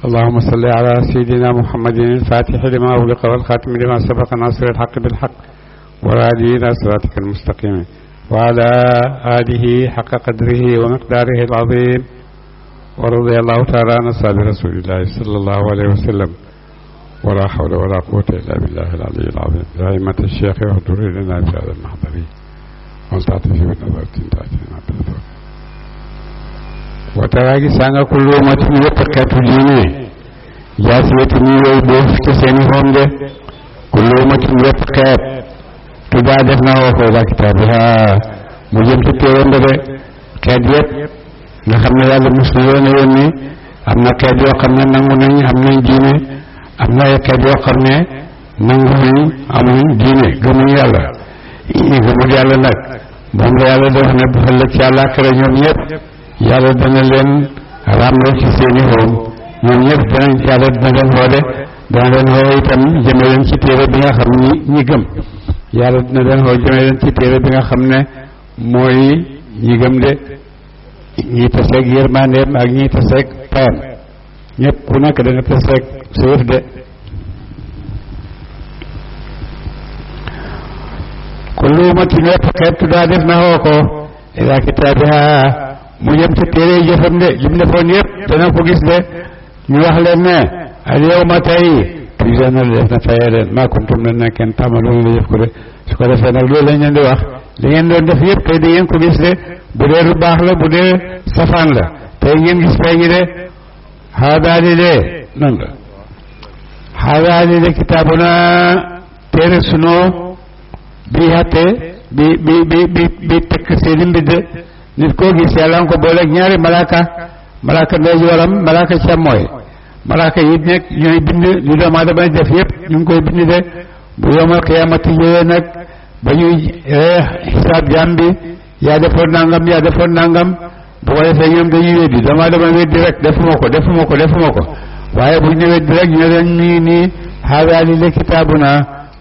اللهم صل على سيدنا محمد الفاتح لما أغلق والخاتم لما سبق ناصر الحق بالحق والهادي إلى صراطك المستقيم وعلى آله حق قدره ومقداره العظيم ورضي الله تعالى عن أصحاب رسول الله صلى الله عليه وسلم ولا حول ولا قوة إلا بالله العلي العظيم دائمة الشيخ يحضر لنا في هذا المحضر والتعطي في نظرة تأتينا بالذوق وتراجي سانغا كل أمة يتكاتو ديني جاسيتني ويبوف تسينهم ده كل أمة يتكات تبادفنا وفوضى كتابها مجم تتيرون ده كاديت nga xam ne yàlla mos na yoon yónni am na xeet yoo xam ne nangu nañ am nañ diine am na ay xeet yoo xam ne nangu nañ amuñ diine gëmuñ yàlla ñi gëmul yàlla nag moom la yàlla def ne bu ëllëg ci àllaaxira ñoom ñëpp yàlla dana leen ràmloo ci seeni xoom ñoom ñëpp danañ yàlla dana leen xoode dana leen xoo itam jëme leen ci téere bi nga xam ñi gëm yàlla dina leen xoo jëme leen ci téere bi nga xam ne mooy ñi gëm de ñii taseeg yërmandeem ak ñii taseeg payam ñëpp ku nekk da nga taseeg suuf de kullu ummatin ñëpp xeet daa def na xoo ko ila kitaabiha mu jëm ci téere jëfam de jëm defoon yëpp dana ko gis de ñu wax leen ne al yawma tey tujzawna def na fayee leen maa kuntum na nekkeen tàmmaloon la jëf ko de su ko defee nag loolu lañ leen di wax li ngeen doon def yëpp tey di ngeen ko gis de bu dee lu baax la bu dee safaan la tey ngeen gis fay gi de xaadaali de noonu la xaadaali de kitaabuna téere sunoo bi xatte bi tekk seeni mbidd nit koo gis yàlla nga ko booleeg ñaari malaaka ndeyjooram malaaka càmmooy malaaka yi nekk ñooy bind li doomu aadama def yëpp ñu ngi koy bind de bu yowmal qiyaamati ñëwee nag ba ñuy xisaab jaam bi yaa defoon nangam bu ko defee ñoom dañuy weddi dama weddi rek defuma ko waaye bu ñu weddi rek ñu leen nii haadaa li kitaabuna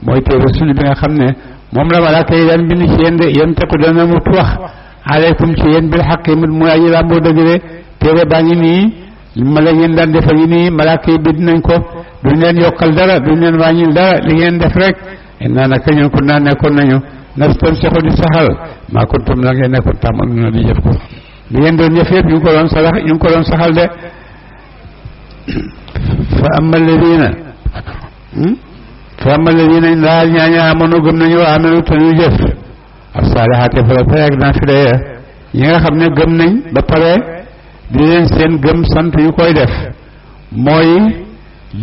mooy téere sunu bi nga xam ne moom la malaaka yi daan bind ci yéen de yéen teku dana mu wax aleykum ci yéen bil xaqi muy aji làmboo dëgg de téere baa ngi nii ma la ngeen daan defa ngi nii malaaka yi bind nañ ko duñ leen yokkal dara duñ leen wàññil dara li ngeen def rek innaa naka ñun ku naa nekkoon nañu nastamsixu di saxal maa kuntum la ngeen nekkoon tàmmal na di jëf ko li ngeen doon jëf yëpp ñu ngi ko doon saxal de fa amma alladina ndaal ñaaña amoon gëm nañu wa amelu te ñu jëf as-saalihaati farata ak naafila ya ñi nga xam ne gëm nañ ba pare di leen seen gëm sant yu koy def mooy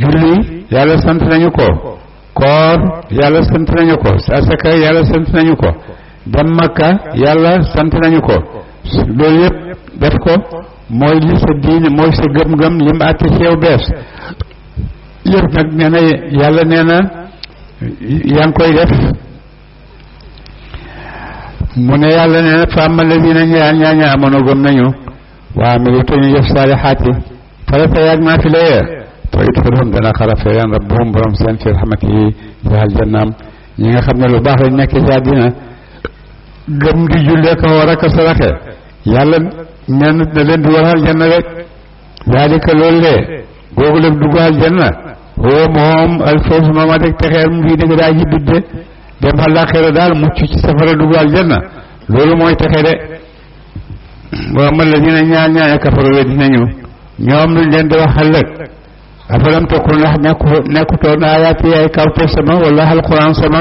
julli yàlla sant nañu ko koor yàlla sant nañu ko asaka yàlla sant nañu ko dem Makka yàlla sant nañu ko loolu yëpp def ko mooy li sa diine mooy sa gëm-gëm lim àtte ci yow bees yëpp nag nee na yàlla nee na yaa ngi koy def mu ne yàlla nee na fa amma alladina ñaaña amoon gëm nañu waa amilu te ñu jëf saalihaati farata yaag naafila ya fa yudxiluhum dana xarafe yan rabbuhum borom seen fi rahmatihi ci aljannaam ñi nga xam ne lu baax lañ nekk ci àddina gëm di jullee ko war ak saraxe yàlla ñenn na leen dugal aljanna rek daalika loolu lee googu lépp dugg aljanna woo moom alfawz moom a deg texeer mu fii dëgg daa ji bidde dem àllaaxira daal mucc ci safara dugg aljanna loolu mooy texe de wa amma alladina ñaaña kafaru dinañu ñoom luñ leen di wax ëllëg afalam takun ndax nekkutoon aayaati ay kawte sama wala alquran sama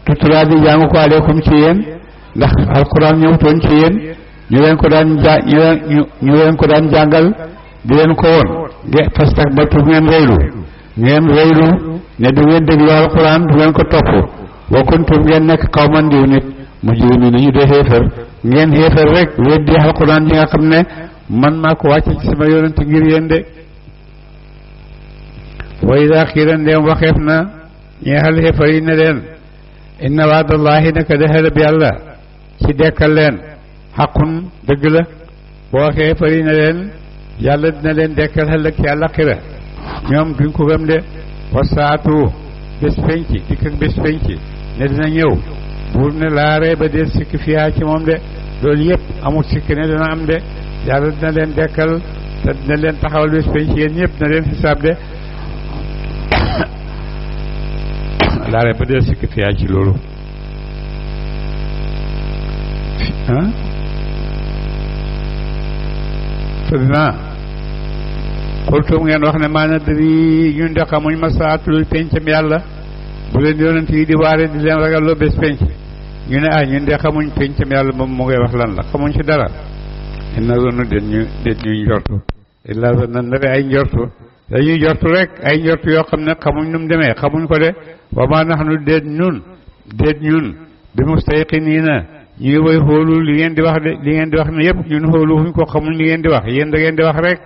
tutulaa di jàng ko aleykum ci yéen ndax alquran ñëwtoon ci yéen ñu leen ko daan jàngal di leen ko woon fastakbartu ngeen rëylu ne du ngeen déglu alquran du ngeen ko topp wa kuntum ngeen nekk qawman diw nit mujrimiin ñu dee xéefar ngeen xéefar rek weddi alquran yi nga xam ne man maa ko wàcce ci sama yonent ngir yéen de wa idaa qiila ndeem waxeef na ñeexal xéefar yi ne leen inna waadallahi naka dexalab yàlla ci dekkal leen xaqun dëgg la boo waxee xéefar yi ne leen yàlla dina leen dekkal ëllëg ci àllaaxira ñoom duñ ko gëm de wasaatu bés penci dikk ak bés penci ne dina ñëw buur ne laaree ba dee sikk fiyaa ci moom de loolu yëpp amul sikk ne dina am de yàlla dina leen dekkal te dina leen taxawal bés penc yéen ñëpp na leen xisaab de laare ba del sikk fiyaa ci loolu président xultum ngeen wax ne maana dëri ñun de xamuñ ma saatu luy pencam yàlla bu leen yonent yi di waare di leen ragalloo bés penc ñu ne ñun de xamuñ pencam yàlla moom mu ngay wax lan la xamuñ ci dara ina zonu déet ñuy njortu illa nan na ay njortu dañuy njortu rek ay njortu yoo xam ne xamuñ nu mu demee xamuñ ko de wa ma nahnu déet ñun bi mustayqiniina ñuy woy xoolu li ngeen di wax de li ngeen di wax ne yëpp ñun xoolu fuñ ko xamuñ li ngeen di wax yéen da ngeen di wax rek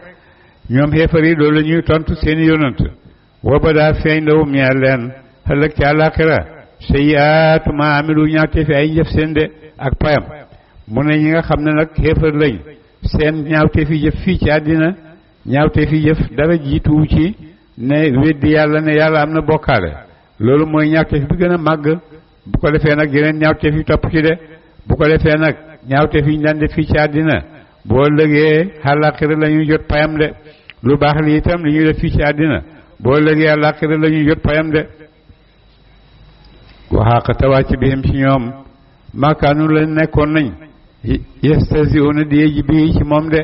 ñoom xeefar yi loolu la ñuy tontu seeni yonant wa badaa feeñ lawum ñeel leen ëllëg ci àllaaxira sayyi'aatu maa amilu ñaawte fi ay njëf seen de ak payam mu ne ñi nga xam ne nag xeefar lañ seen ñaawte fi jëf fii ci àddina ñaawte fi jëf dara jiituwu ci ne weddi yàlla ne yàlla am na bokkaale loolu mooy ñaawte fi bi gën a màgg bu ko defee nag yeneen ñaawte fi topp ci de bu ko defee nag ñaawte fi ñu daan def fii ci àddina boo lëgee àllaaxira la ñuy jot payam de lu baax li itam li ñuy def fii ci àddina boo lëgee àllaaxira la ñuy jot payam de waxaaqa tawàcc bihim ci ñoom maakaanu la nekkoon nañ yastahzi'uuna di yëjji bii ci moom de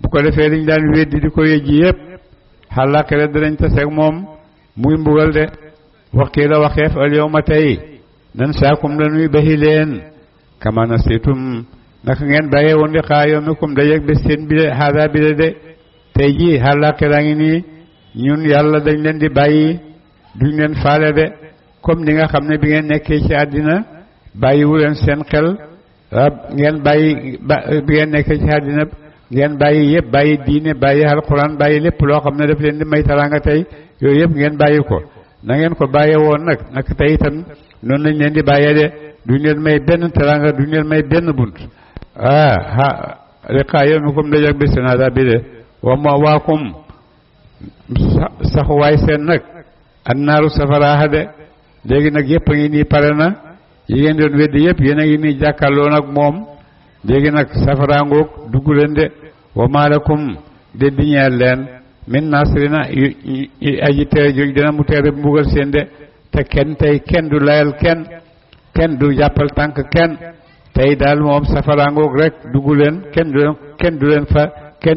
bu ko defee liñ daan weddi di ko yëjji yëpp àllaaxira danañ taseeg moom muy mbugal de waqiila waxeef al yawma tey nan saakum la nuy baxi leen kama nasitum naka ngeen bàyyee woon di xaa yawmikum dajeeg bés seen bi de haada bi de tey jii àllaaxira ngi nii ñun yàlla dañ leen di bàyyi duñ leen faale de comme ni nga xam ne bi ngeen nekkee ci àddina bàyyiwu leen seen xel ngeen bàyyi bi ngeen nekkee ci àddina ngeen bàyyi yëpp bàyyi diine bàyyi alquran bàyyi lépp loo xam ne daf leen di may teraanga tey yooyu yëpp ngeen bàyyi ko na ngeen ko bàyyee woon nag naka tey itam noonu lañ leen di bàyyee de duñ leen may benn teraanga duñ leen may benn bunt liqaa yawmikum dajeeg bés seen haada bi de wa ma'waakum saxuwaay seen nag annaaru safaraaxa de léegi nag yëpp a ngi nii pare na yi ngeen doon weddi yëpp yéen a ngi nii jàkkaarloo nag moom léegi nag safaraangoog dugg leen de wa maa lakum de di ñeel leen min nasrina aji tere jóg dina mu tere mbugal seen de te kenn du layal kenn du jàppal tànk tey daal moom safaraangoog rek dugg leen kenn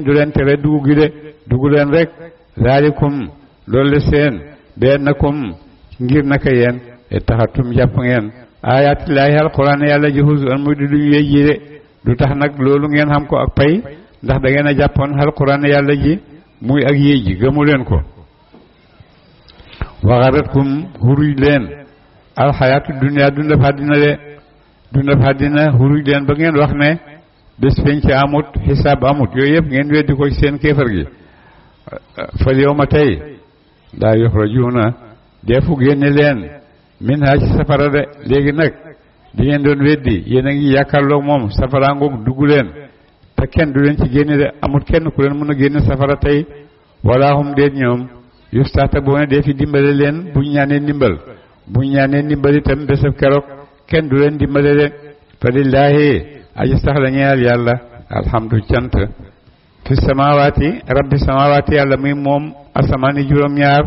du leen tere dugg gi de dugg leen rek zaalikum loolu seen bennakum ngir naka yéen taxatum jàpp ngeen ayaatillaahi alquran yàlla ji huzuwan muy di duñu yéej ji de du tax nag loolu ngeen xam ko ak pay ndax da ngeen a jàppoon alquran yàlla ji muy ak yéej ji gëmu leen ko waxaratkum huruj leen alxayaatu dunya dundab àddina huruj leen ba ngeen wax ne bés penc amut xisaab amut yooyu yëpp ngeen weddi ko ci seen kéefar gi fal yawma tey daa yuxrajuuna deefu génne leen min haa ci safara de léegi nag di ngeen doon weddi yéen a ngi yàkkaarloog moom safara ngoog dugg leen te kenn du leen ci génne de amul kenn ku leen mën a génne safara tey wala hum déet ñoom yustaata boo ne dee fi dimbale leen buñ ñaanee ndimbal itam bésab keroog kenn du leen dimbale de fa lillaahi aji sax la ñeel yàlla alhamdu cant fi samawaati rabbi samawaati yàlla muy moom asamaani juróom-ñaar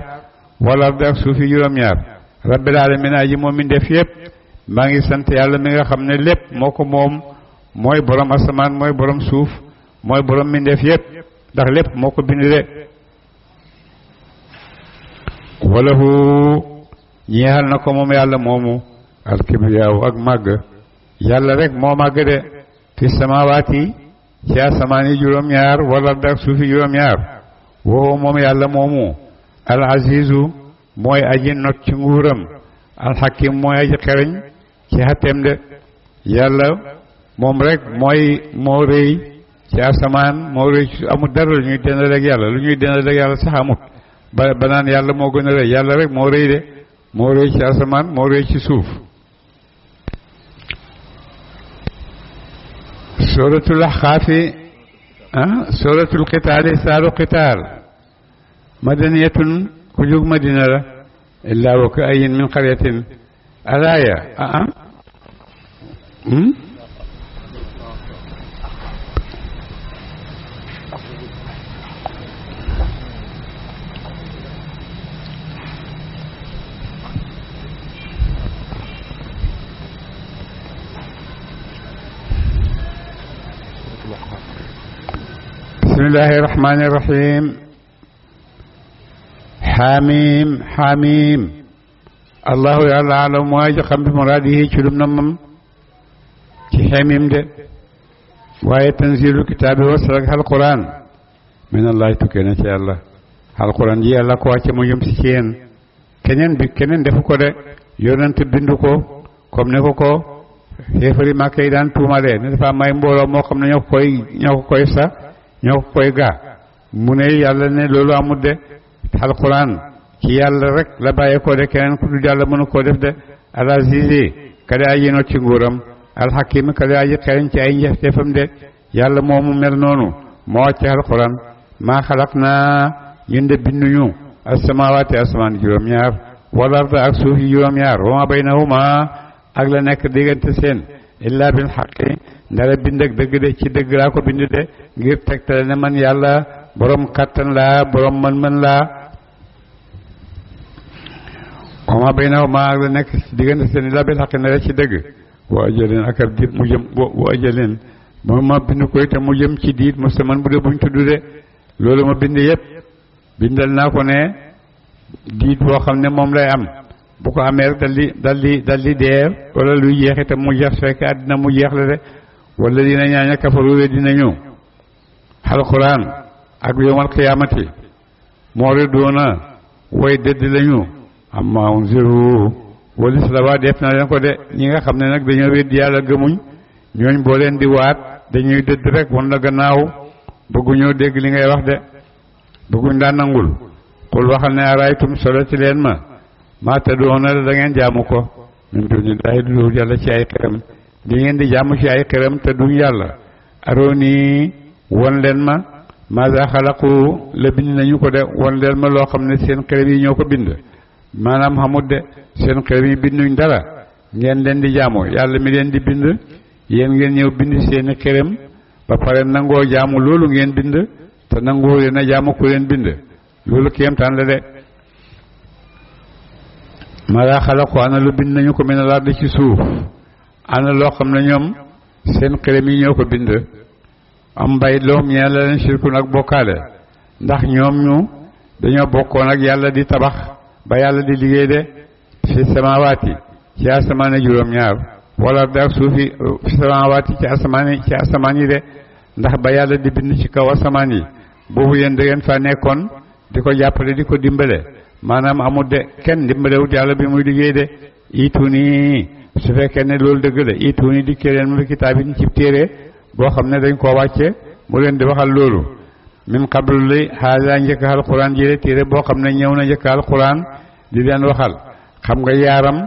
wala ardi ak suufi juróom-ñaar rabbil alamin aji moom mi def yëpp maa ngi sant yàlla mi nga xam ne lépp moo ko moom mooy borom asamaan mooy borom suuf mooy borom mi def yëpp ndax lépp moo ko bind de walahu ñeexal na ko moom yàlla moomu alkibriyaaw ak màgg yàlla rek moo màgg de fi samawaati ci asamaan yi juróom-ñaar wala ardi ak suufi juróom-ñaar woo moom yàlla moomu al azizu mooy aji not ci nguuram alxakim mooy aji xereñ ci xatteem de yàlla moom rek moo rëy ci asamaan moo rëy ci amut dara lu ñuy dendaleeg yàlla lu ñuy dendaleeg yàlla sax amut ba naan yàlla moo gën a rëy yàlla rek moo rëy de moo rëy ci asamaan moo rëy ci suuf suratul ahqaafi suratul qitaali saaru qitaal madaniyatun ku jóg madina la illaa wa ka ayin min qaryatin alaaya bismillahi rahmani rahim xaamim xaamim allahu yàlla alam mooy ji xam bi muraadihi ci lum na mam ci xamim de waaye tanzilu kitaabi wasalak alquran min allahi tukkee na ci yàlla alquran ji yàlla ko wàcce mu jëm si ci yéen keneen defu ko de yonent bindu ko comme ne ko xéefari Màkka yi daan tuumalee ne dafa may mbooloo moo xam ne ñoo ko koy gaa mu ne yàlla ne loolu amul de alquran ci yàlla rek la bàyyee koo de keneen ku dul yàlla mënu koo def de al azizi kada aji not ci nguuram alxakim kada aji xereñ ci ay njefteefam de yàlla moomu mel noonu moo wàcce alquran maa xalaq naa ñun de binduñu asamawaati asamaan juróom-ñaar wal arda ak suuf yi juróom-ñaar wa ma baynahuma ak la nekk diggante seen illa bil xaqi ndara bind ak dëgg de ci dëgg laa ko bind de ngir tegtale ne man yàlla borom kàttan laa borom mën-mën laa wa ma baynahuma ak la nekk diggante seen illa bil xaqi ndara ci dëgg wa ajalin ak ab diit mu jëm wa ajalin ma bind ko te mu jëm ci diit mu saman bu dee buñ tudd de loolu ma bind yépp bindal naa ko ne diit boo xam ne moom lay am bu ko amee rek dal di dee wala luy jeexi te mu jeex fekk àddina mu jeex la de wala dina ñaaña kafaru we dina ñëw alquran ak yawmal qiyaamati muriduuna way dëdd lañu amma unziru walis la waa def na leen ko de ñi nga xam ne nag dañoo weddi yàlla gëmuñ ñooñ boo leen di waat dañuy dëdd rek wan la gannaaw bëgguñoo dégg li ngay wax de bëgguñ daan nangul xul waxal ne araytum solo ci leen maa tad'uuna da ngeen jaamu ko min duunillaahi du dul yàlla ci ay xërëm di ngeen di jaamu ci ay xërëm te duñ yàlla arooni won leen ma maaza xalaqu la bind nañu ko de won leen ma loo xam ne seen xërëm yi ñoo ko bind maanaam xamut de seen xërëm yi binduñ dara ngeen leen di jaamu yàlla mi leen di bind yéen ngeen ñëw bind seeni xërëm ba pare nangoo jaamu loolu ngeen bind te nangoo leen a jaamu ku leen bind loolu kéemtaan la de mala xalaqu ana lu bind nañu ko minal ardi ci suuf ana loo xam ne ñoom seen xërëm yi ñoo ko bind am mbay loom ñeen la leen shirkun ak bokkaale ndax ñoom ñu dañoo bokkoon ak yàlla di tabax ba yàlla di liggéey de fi samawaati ci asamaane juróom-ñaar wala ardi ak suuf yi fi samawaati ci asamaan yi de ndax ba yàlla di bind ci kaw asamaan yi boobu yéen da ngeen fa nekkoon di ko jàppale di ko dimbale maanaam amul de kenn dimbalewut yàlla bi muy liggéey de ituni su fekkee ne loolu dëgg la ituni dikkee leen mu kitaabin ci téere boo xam ne dañ koo wàcce mu leen di waxal loolu min qablu li haada njëkk alquran jële téere boo xam ne ñëw na njëkk alquran di leen waxal xam nga yaaram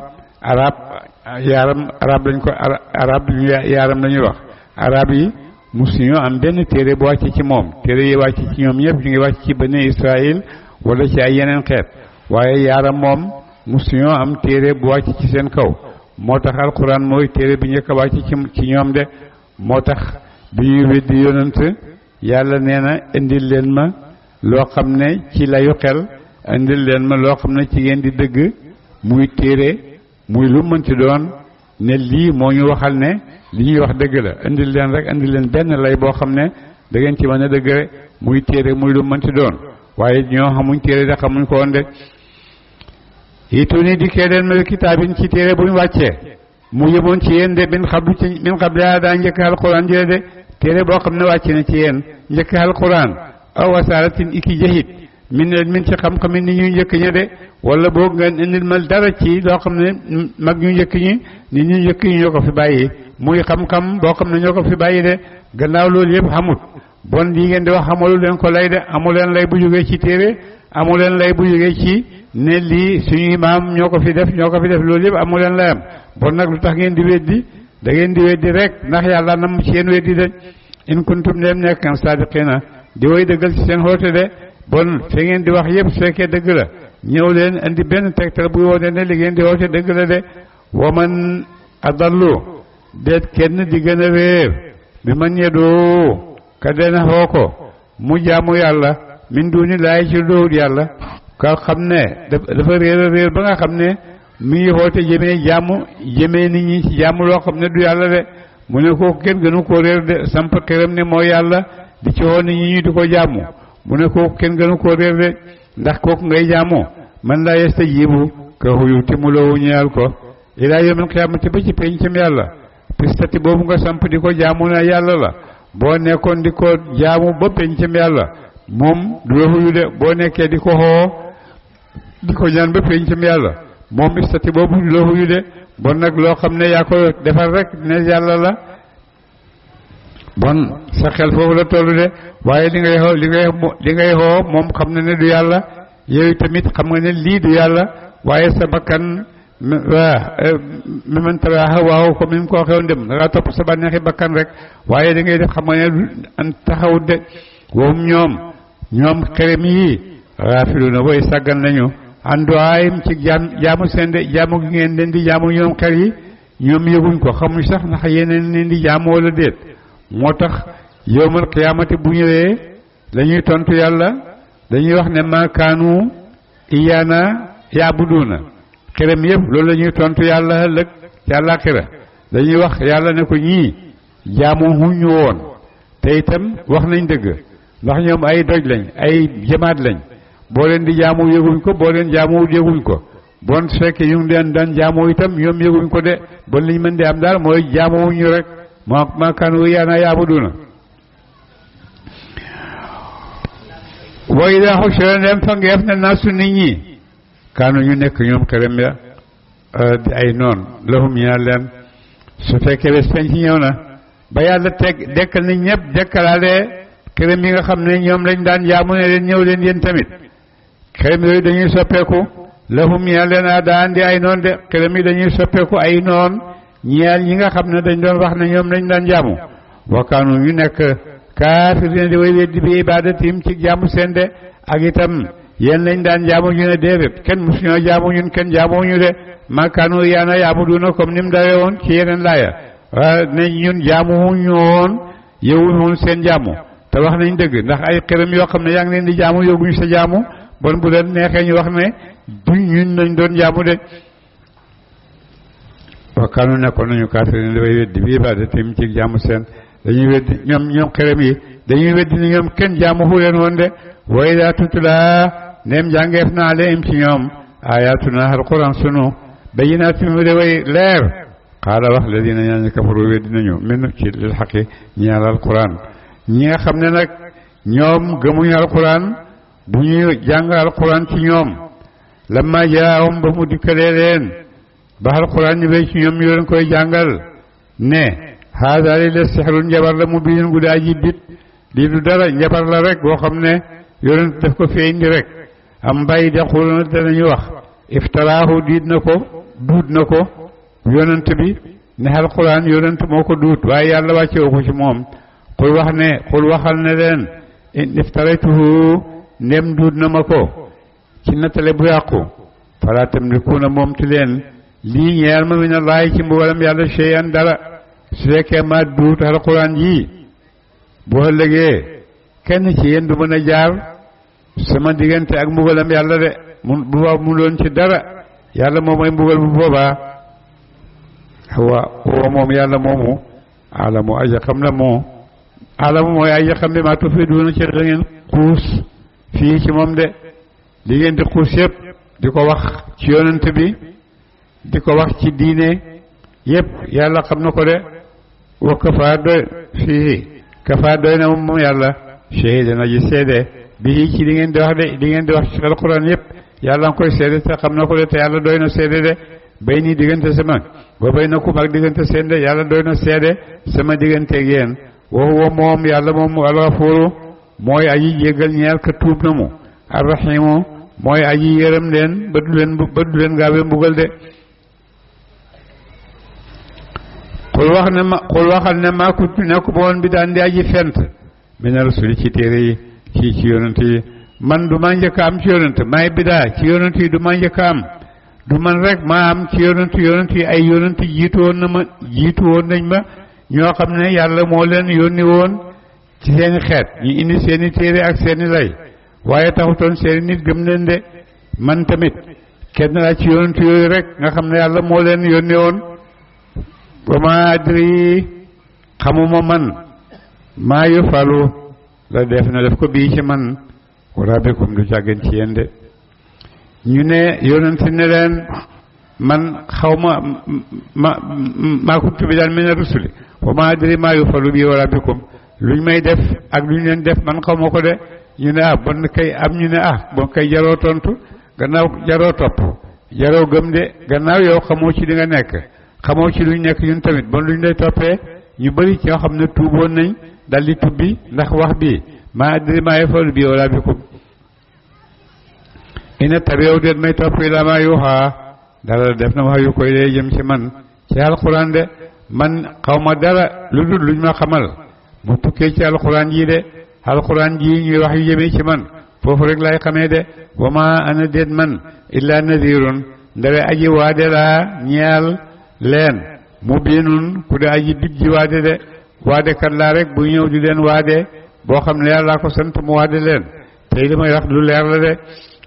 arab lañ ko arab yaaram lañuy wax arab yi musuñu am benn téere bu wàcce ci moom téere yi wàcce ci ñoom ñëpp ñu ngi wàcc ci bani Israël wala ci ay yeneen xeet waaye yaaram moom musuñoo am téere bu wàcc ci seen kaw moo tax alquran mooy téere bi njëkk a wàcc ci ñoom de moo tax bi ñuy weddi yonent yàlla nee na indil leen ma loo xam ne ci layu xel indil leen ma loo xam ne ci ngeen di dëgg muy téere muy lu mënti doon ne lii moo ñu waxal ne li ñuy wax dëgg la indil leen benn lay boo xam ne da ngeen ci mën a dëgg rek muy téere muy lu mënti doon waaye ñoo xamuñ téere de xamuñ ko woon de ituni dikkee leen ma kitaabin ci téere buñ wàccee mu yëmoon ci yéen de min xabli daa njëkk alquran jële de téere boo xam ne wàcc na ci yéen njëkk alquran aw wasaaratin iki jahit min ci xam-xami ni ñuy njëkk ña de wala boog ngeen indil ma dara ci loo xam ne mag ñu njëkk ñi ni ñu njëkk ñi ñoo ko fi bàyyi muy xam-xam boo xam ne ñoo ko fi bàyyi de gannaaw loolu yëpp xamut bon lii ngeen di wax xamalu leen ko lay de amu leen lay bu jógee ci téere amu leen lay bu jógee ci ne lii suñuy maam ñoo ko fi def loolu yëpp amu leen layam bon nag lu tax ngeen di weddi da ngeen di weddi rek ndax yàlla nam ci yéen weddi de in kuntum dem nekkan sadiqina di way dëggal ci seen xoote de bon fe ngeen di wax yëpp su fekkee dëgg la ñëw leen indi benn tegtal buy wone ne li ngeen di woote dëgg la de waman adallu deet kenn di gën a réer bi man yedoo ka dena xoo ko mu jaamu yàlla min duni laay ci dóor yàlla ka xam ne dafa réer a réer ba nga xam ne mi ngi xoote jëmee nit ñi ci jaamu loo xam ne du yàlla de mu ne kooku kenn gënu koo réer de samp këram ne mooy yàlla di ci woo nit ñi di ko jaamu mu ne kooku kenn gënu koo réer de ndax kooku ngay jaamoo man laa yastajibu ka huyu timuloowu ñeel ko ilaa yawmil qiyaamati ba ci pencam yàlla pistati boobu nga samp di ko jaamu na yàlla la boo nekkoon di ko jaamu ba pencam yàlla moom du la huyu de boo nekkee di ko xoo di ko ñaan ba pencam yàlla moom pistati boobu du la huyu de bon nag loo xam ne yaa ko defar rek ne yàlla la bon sa xel foofu la tollu de waaye li ngay xoo moom xam na ne du yàlla yow tamit xam nga ne lii du yàlla waaye sa bakkan mi man tabaa waaw comme ni mu ko waxee woon dem da ngaa topp sa bànneexi bakkan rek waaye da ngay def xam nga ne taxawut de woom ñoom xerem yi raafiluuna way sàggan nañu anduwaayim ci jaamu seen de jaamu gi ngeen leen di jaamu ñoom xer yi ñoom yëguñ ko xamuñ sax ndax yeneen leen di jaamu wala déet moo tax yawmal qiyaamati bu ñëwee dañuy tontu yàlla dañuy wax ne maa kaanu iyaana yaabuduuna xerem yëpp loolu la ñuy tontu yàlla ëllëg ci àllaaxira dañuy wax yàlla ne ko ñii jaamu huñu woon te itam wax nañ dëgg ndax ñoom ay doj lañ ay jamaat lañ boo leen di jaamu yëguñ ko boo leen jaamuwul yëguñ ko bon su fekkee ñu ngi leen daan jaamu itam ñoom yëguñ ko de bon liñ mën di am daal mooy jaamuwuñu rek maa kaanu iyaana yaabuduuna wa idaa hushira ndem fa ngeef ne naasu nit ñi kaanu ñu nekk ñoom xerem ya di ay noon lahum ñaar leen su fekkee bés penc ñëw na ba yàlla dekkal nit ñëpp dekkalaale xerem yi nga xam ne ñoom lañ daan jaamu ne leen ñëw leen yéen tamit xerem yooyu dañuy soppeeku lahum ñaar leen a daan di ay noon de xerem yi dañuy soppeeku ay noon ñeel ñi nga xam ne dañ doon wax ne ñoom lañ daan jaamu wa kaanu ñu nekk kaafiriina di way weddi bi ibaadatim ci jaamu seen de ak itam yéen lañ daan jaamu ñu ne déedéet kenn musu ñoo jaamu ñun kenn jaamu ñu de makkaanu yaana yaabuduuna comme ni mu dawee woon ci yeneen laaya ne ñun jaamu ñu woon yowuñu woon seen jaamu te wax nañ dëgg ndax ay xërëm yoo xam ne yaa ngi leen di jaamu yóbbuñu sa jaamu bon bu leen neexee ñu wax ne duñ ñun lañ doon jaamu de wakkaanu nekkoon nañu kaafiriin dafay weddi bi ibaadatim ci jaamu seen dañuy weddi ñoom xërëm yi dañuy weddi ni ñoom kenn jaamu fu leen woon de wa idaa tutlaa ndéem jàngeef naa alayhim ci ñoom ayaatuna alquran sunu bayyinaatin mu de way leer xaala wax ladina ñaañu kafaru weddi nañu min ci lil xaqi ñeel alquran ñi nga xam ne nag ñoom gëmuñu alquran bu ñuy jàng alquran ci ñoom lamma jaahum ba mu dikkalee leen ba alquran ñu bay ci ñoom ñu leen koy jàngal ne haada li la sixrun njabar la mu biin gu daa ji bit lii du dara njabar la rek boo xam ne yonent daf ko fi indi rek am mbay daquluna danañu wax iftaraahu duut na ko yonent bi ne alquran yonent moo ko duut waaye yàlla wàccewu ko ci moom xul waxal ne leen in iftaraytuhu ndem duut na ma ko ci nattale bu yàqu fala tamlikuuna moom ti leen lii ñeel ma min allaahi ci mbugalam yàlla shay'an dara su fekkee ma duut alquran ji bu ëllëgee kenn ci yéen du mën a jaar sama diggante ak mbugalam yàlla de bu mu doon ci dara yàlla moom mooy mbugal bu boobaa wa moom yàlla moomu alamu aja xam la moo alamu mooy aja xam bi maa tufiiduuna ci da ngeen xuus fii ci moom de li ngeen di xuus yëpp di ko wax ci yonent bi di ko wax ci diine yëpp yàlla xam na ko de wa kafaa doy fii kafaa doy na moom yàlla shahidan aji seede bii ci li ngeen di wax de li ngeen di wax ci alquran yëpp yàlla nga koy seede te xam na ko de te yàlla doy na seede de bay nii diggante sama ba bay na kum ak diggante seen de yàlla doy na seede sama digganteeg yéen wa huwa moom yàlla moom alxafuuru mooy aji jéggal ñeel ka tuub na mu arrahimu mooy aji yërëm leen ba du leen gaawee mbugal de xul waxal ne maa kuntu nekku ba woon bi daan di aji fent mina rasuli ci téere yi ci yonent yi man du ma njëkk am ci yonent maay bidaa ci yonent yi du ma njëkk am du man rek maa am ci yonent yi ay yonent jiitu woon nañ ma ñoo xam ne yàlla moo leen yónni woon ci seeni xeet ñu indi seeni téere ak seeni lay waaye taxutoon seeni nit gëm leen de man tamit kenn laa ci yonent yooyu rek nga xam ne yàlla moo leen yónni woon wa ma adri xamuma man maa yufalu la def na def ko bii ci man wala bikum du jàggeen ci yéen de ñu ne yonent ne leen man xaw maa kuntu bid'an mina rusuli wa ma adri ma yufalu bi wala bikum luñ may def ak luñ leen def man xaw ma ko de ñu ne bon kay am ñu ne bon kay jaroo tontu gannaaw jaroo topp jaroo gëm de gannaaw yow xamoo ci li nga nekk xamoo ci luñ nekk ñun tamit bon luñ lay toppee ñu bëri ci ñoo xam ne tuuboon nañ dal di tubbi ndax wax bi ma adri ma yufalu bi wala bikum ina tabi'u déet may topp ila ma yuha dara def na wax yu koy dee jëm ci man ci alquran de man xaw ma dara lu dul luñ ma xamal mu tukkee ci alquran ji de alquran ji ñuy wax yu jëmee ci man foofu rek lay xamee de wa ma ana déet man illa nadirun ndare aji waade laa ñeel leen mubinun ku de aji bit ji waade de waade kat laa rek bu ñëw di leen waade boo xam ne yàlla ko sant mu waade leen tey li may wax lu leer la de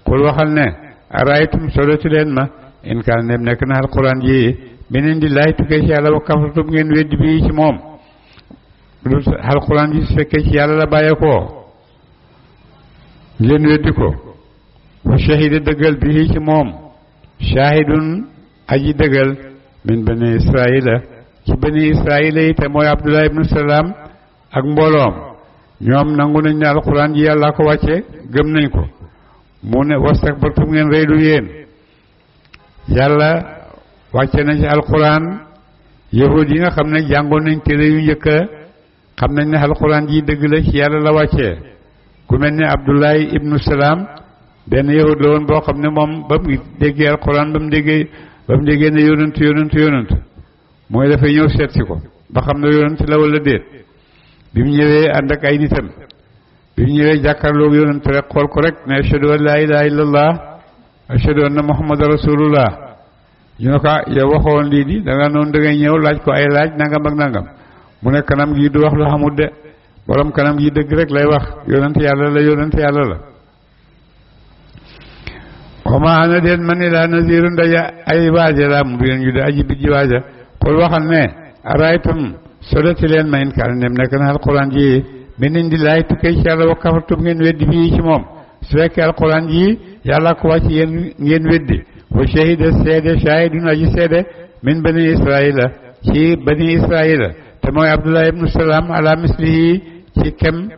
kul waxal ne araytum soloti leen ma in kaan nem nekk na alquran ji beneen di laay tukkee ci yàlla wa kafartum ngeen weddi bii ci moom lu alquran ji su fekkee ci yàlla la bàyyeekoo ngeen weddi ko wa shahida dëggal bii ci moom shahidun aji dëggal min bani israila ci bani israila yi te mooy abdullah ibnu salaam ak mbooloom ñoom nangu nañ ne alquran ji yàlla ko wàcce gëm nañ ko mu ne wastakbartum ngeen reylu yéen yàlla wàcce na ci alquran yahud yi nga xam ne jàngoon nañ téere yu njëkk xam nañ ne alquran ji dëgg la ci yàlla la wàccee ku mel ne abdullahi ibnu salaam benn yahud la woon boo xam ne moom ba mu déggee alquran ba mu déggee ne yonent mooy dafay ñëw seet si ko ba xam ne yonent la wala déet bi mu ñëwee ànd ak ay nitam bi mu ñëwee jàkkaarloog yonent rek xool ko rek ne ashhadu an laa ilaaha illallah ashhadu anna muhammadan rasulullah ñu ne ko yow waxoon lii di da nga noonu da ngay ñëw laaj ko ay laaj nangam ak nangam mu ne kanam gi du wax lu xamul de borom kanam gi dëgg rek lay wax yonent yàlla la wa ma ana den man ila nazirun daja ay waaja la mu biyen yu de aji bit ji waaja xool waxal ne araytum soloti leen ma in kaan nem nekk na alquran ji min indillahi tukkee ci yàlla wa kafartum ngeen weddi bii ci moom su fekkee alquran ji yàlla ko wàcc yéen ngeen weddi wa shahida seede shahidun aji seede min bani israila ci bani israila te mooy abdullah ibnu salaam ala mislihi ci kem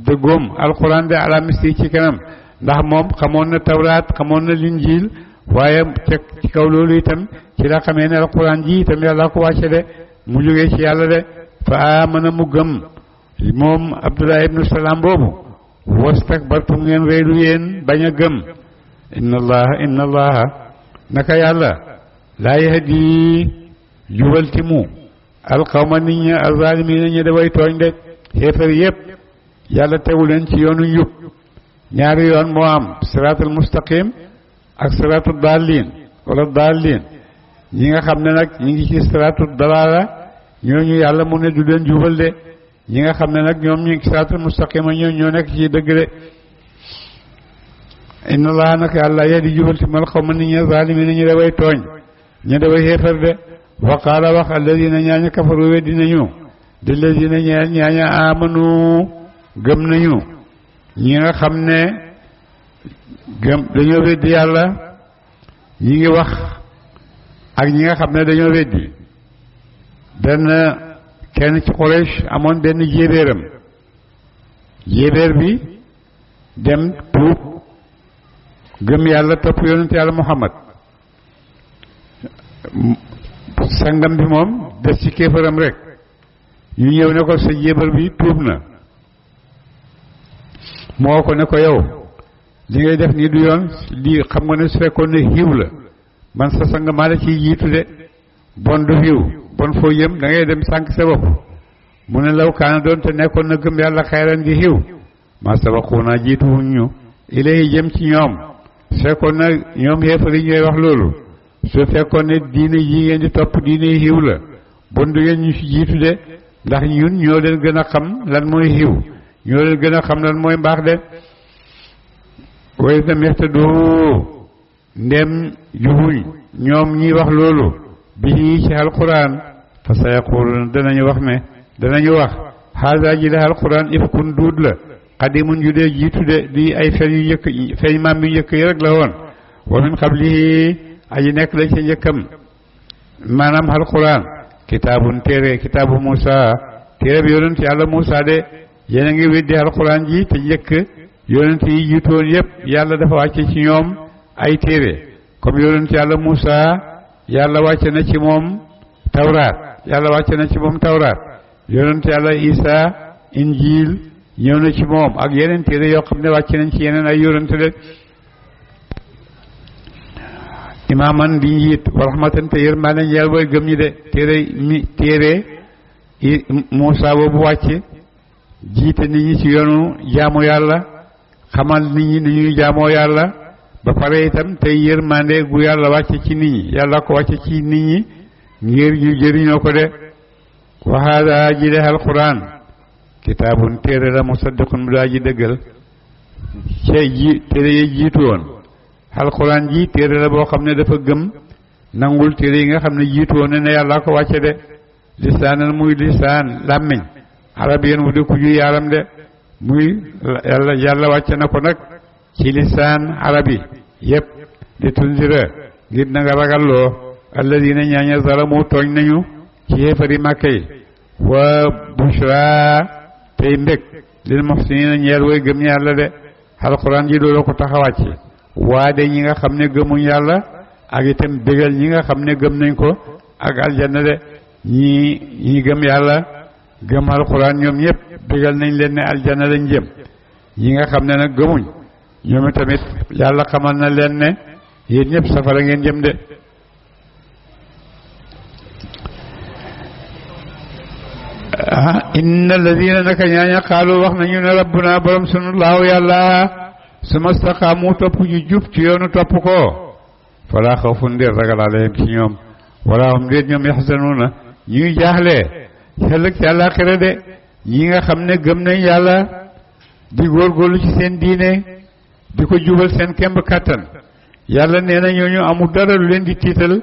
dëggoom alquran de ala mislihi ci kanam ndax moom xamoon na tawraat xamoon na linjiil waaye ci kaw loolu itam ci la xamee ne alquran ji itam yàlla ko wàcce de mu jógee ci yàlla de fa amana mu gëm moom abdullah ibnu salaam boobu wastakbartum ngeen réylu yéen bañ a gëm inna allaha naka yàlla laa yahdi jubalti mu alqawma nit ñi alzaalimiina ñi daway tooñ de xéefar yépp yàlla tegu leen ci yoonu njub ñaari yoon moo am siraatul mustaqim ak siraatul daalliin wala daalliin ñi nga xam ne nag ñi ngi ci siraatul dalaala ñooñu yàlla mu ne du leen jubal de ñi nga xam ne nag ñoom ñu ngi siraatul mustaqim ñoo nekk ci dëgg de inna allaha nag yàlla yahdi jubal ti mal xawma nit ñi zaalimiina ñu daway tooñ ñu daway xéefar de wa qaala wax alladina ñaaña kafaru weddi nañu di alladina ñaaña amanu gëm nañu ñi nga xam ne dañoo weddi yàlla ñi ngi wax ak ñi nga xam ne dañoo weddi benn kenn ci Quraysh amoon benn jéebéeram jéebéer bi dem tuub gëm yàlla topp yonent yàlla Muhammad sangam bi moom des ci kéefaram rek ñu ñëw ne ko sa jéebéer bi tuub na moo ko ne ko yow li ngay def nii du yoon lii xam nga ne su fekkoon ne xiiw la man sa sang maa la ciy jiitu de bon du xiiw bon foo yëm da ngay dem sànq sa bopp mu ne law kaana doon te nekkoon na gëm yàlla xayran gi xiiw maa sabaquuna jiituwuñ ñu ilayhi jëm ci ñoom su fekkoon na ñoom xeefar yi ñooy wax loolu su fekkoon ne diine yi ngeen di topp diine xiiw la bon du ngeen ñu ci jiitu de ndax ñun ñoo leen gën a xam lan mooy xiiw ñoo leen gën a xam lan mooy mbaax de way dem yaxtadu ndem jubuñ ñoom ñi wax loolu bi ci alquran fa sa yaquluna danañu wax haada ji la alquran ifkun duud la qadimun ju dee jiitu de di ay fen yu njëkk feeñ maam yu njëkk yi rek la woon wa min qablihi aji nekk la ca njëkkam maanaam alquran kitaabun téere kitaabu Muusa téere bi yonent yàlla Muusa de yéen a ngi weddi alquran ji te njëkk yonent yi jiitoon yépp yàlla dafa wàcce ci ñoom ay téere comme yonent yàlla Muusa yàlla wàcce na ci moom tawraat yonent yàlla Isa injil ñëw na ci moom ak yeneen téere yoo xam ne wàcce nañ ci yeneen ay yonent de imaaman di njiit wa rahmatan te yërmaane ñeel booy gëm ñi de téere Muusa boobu wàcce jiite nit ñi ci yoonu jaamu yàlla xamal nit ñi ni ñuy jaamoo yàlla ba pare itam tey yërmande gu yàlla wàcce ci nit ñi yàlla ko wàcce ci nit ñi ngir ñu jëriñoo ko de wa haada ji de alquran kitaabun téere la musaddiqun mu daa ji dëggal téere yi jiitu woon alquran ji téere la boo xam ne dafa gëm nangul téere yi nga xam ne jiitu woon ne yàlla ko wàcce de lisaanan muy lisaan làmmiñ arabiyan wu di ku ju yaaram de muy yàlla wàcce na ko nag ci lisaan arabi yépp di tunzira ngir na nga ragalloo alladina ñaaña zalamu tooñ nañu ci xéefari màkka yi wa bushra tey mbég lil muhsinina ñeel way gëm yàlla de alquran ji loolu ko tax a wàcce waade ñi nga xam ne gëmuñ yàlla ak itam bégal ñi nga xam ne gëm nañ ko ak aljanna de ñi gëm yàlla gëm alquran ñoom ñëpp bégal nañ leen ne aljanna lañ jëm ñi nga xam ne nag gëmuñ ñoom tamit yàlla xamal na leen ne yéen ñëpp safara ngeen jëm de inna alladina naka ñaaña xaalu wax nañu ne rabbuna borom sunu laaw yàlla suma staqaamu topp ñu jub ci yoonu topp ko fala xawfun déet ragal alayhim ci ñoom wala hum déet ñoom yaxzanuuna ñuy jaaxle xelëg ci àllaaxira de ñi nga xam ne gëm nañ yàlla di góorgóorlu ci seen diine di ko jubal seen kemb kàttan yàlla nee na ñooñu amul dara lu leen di tiital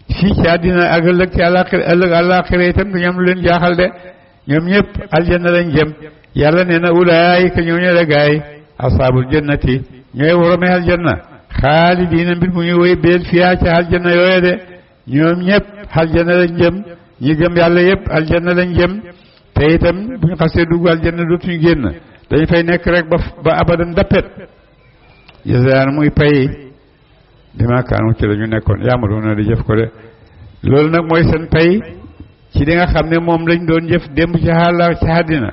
fii ci àddina ak ëllëg ci àllaaxira itam du ñu am lu leen jaaxal de ñoom ñëpp aljanna lañ jëm yàlla nee na ulaayika ñooñu la gaay asaabul jannati ñooy worome aljanna xaalidiina mbir mu ñu woy beel fiyaa ci aljanna yooye de ñoom ñëpp aljanna lañ jëm ñi gëm yàlla yëpp aljanna lañ jëm te itam bu ñu xasee dugg aljanna dootuñu génn dañ fay nekk rek ba abadan dappet jazaan muy pay bima kaanu ci la ñu nekkoon yaamaluuna di jëf ko de loolu nag mooy seen pay ci li nga xam ne moom lañ doon jëf démb ci xaala ci àddina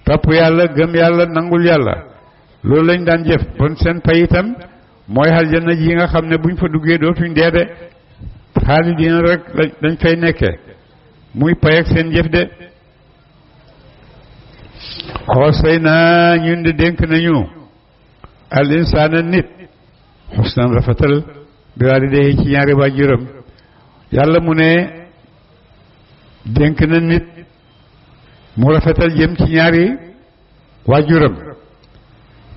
topp yàlla gëm yàlla nangul yàlla loolu lañ daan jëf bon seen pay itam mooy aljanna ji nga xam ne buñ fa duggee dootuñ dee de xaalidiina rek dañ fay nekkee muy pay ak seen jëf de xoosay naa ñun de dénk nañu al insaana nit xusnan rafetal bi waalidayhi ci ñaari waajuram yàlla mu ne dénk na nit mu rafetal jëm ci ñaari waajuram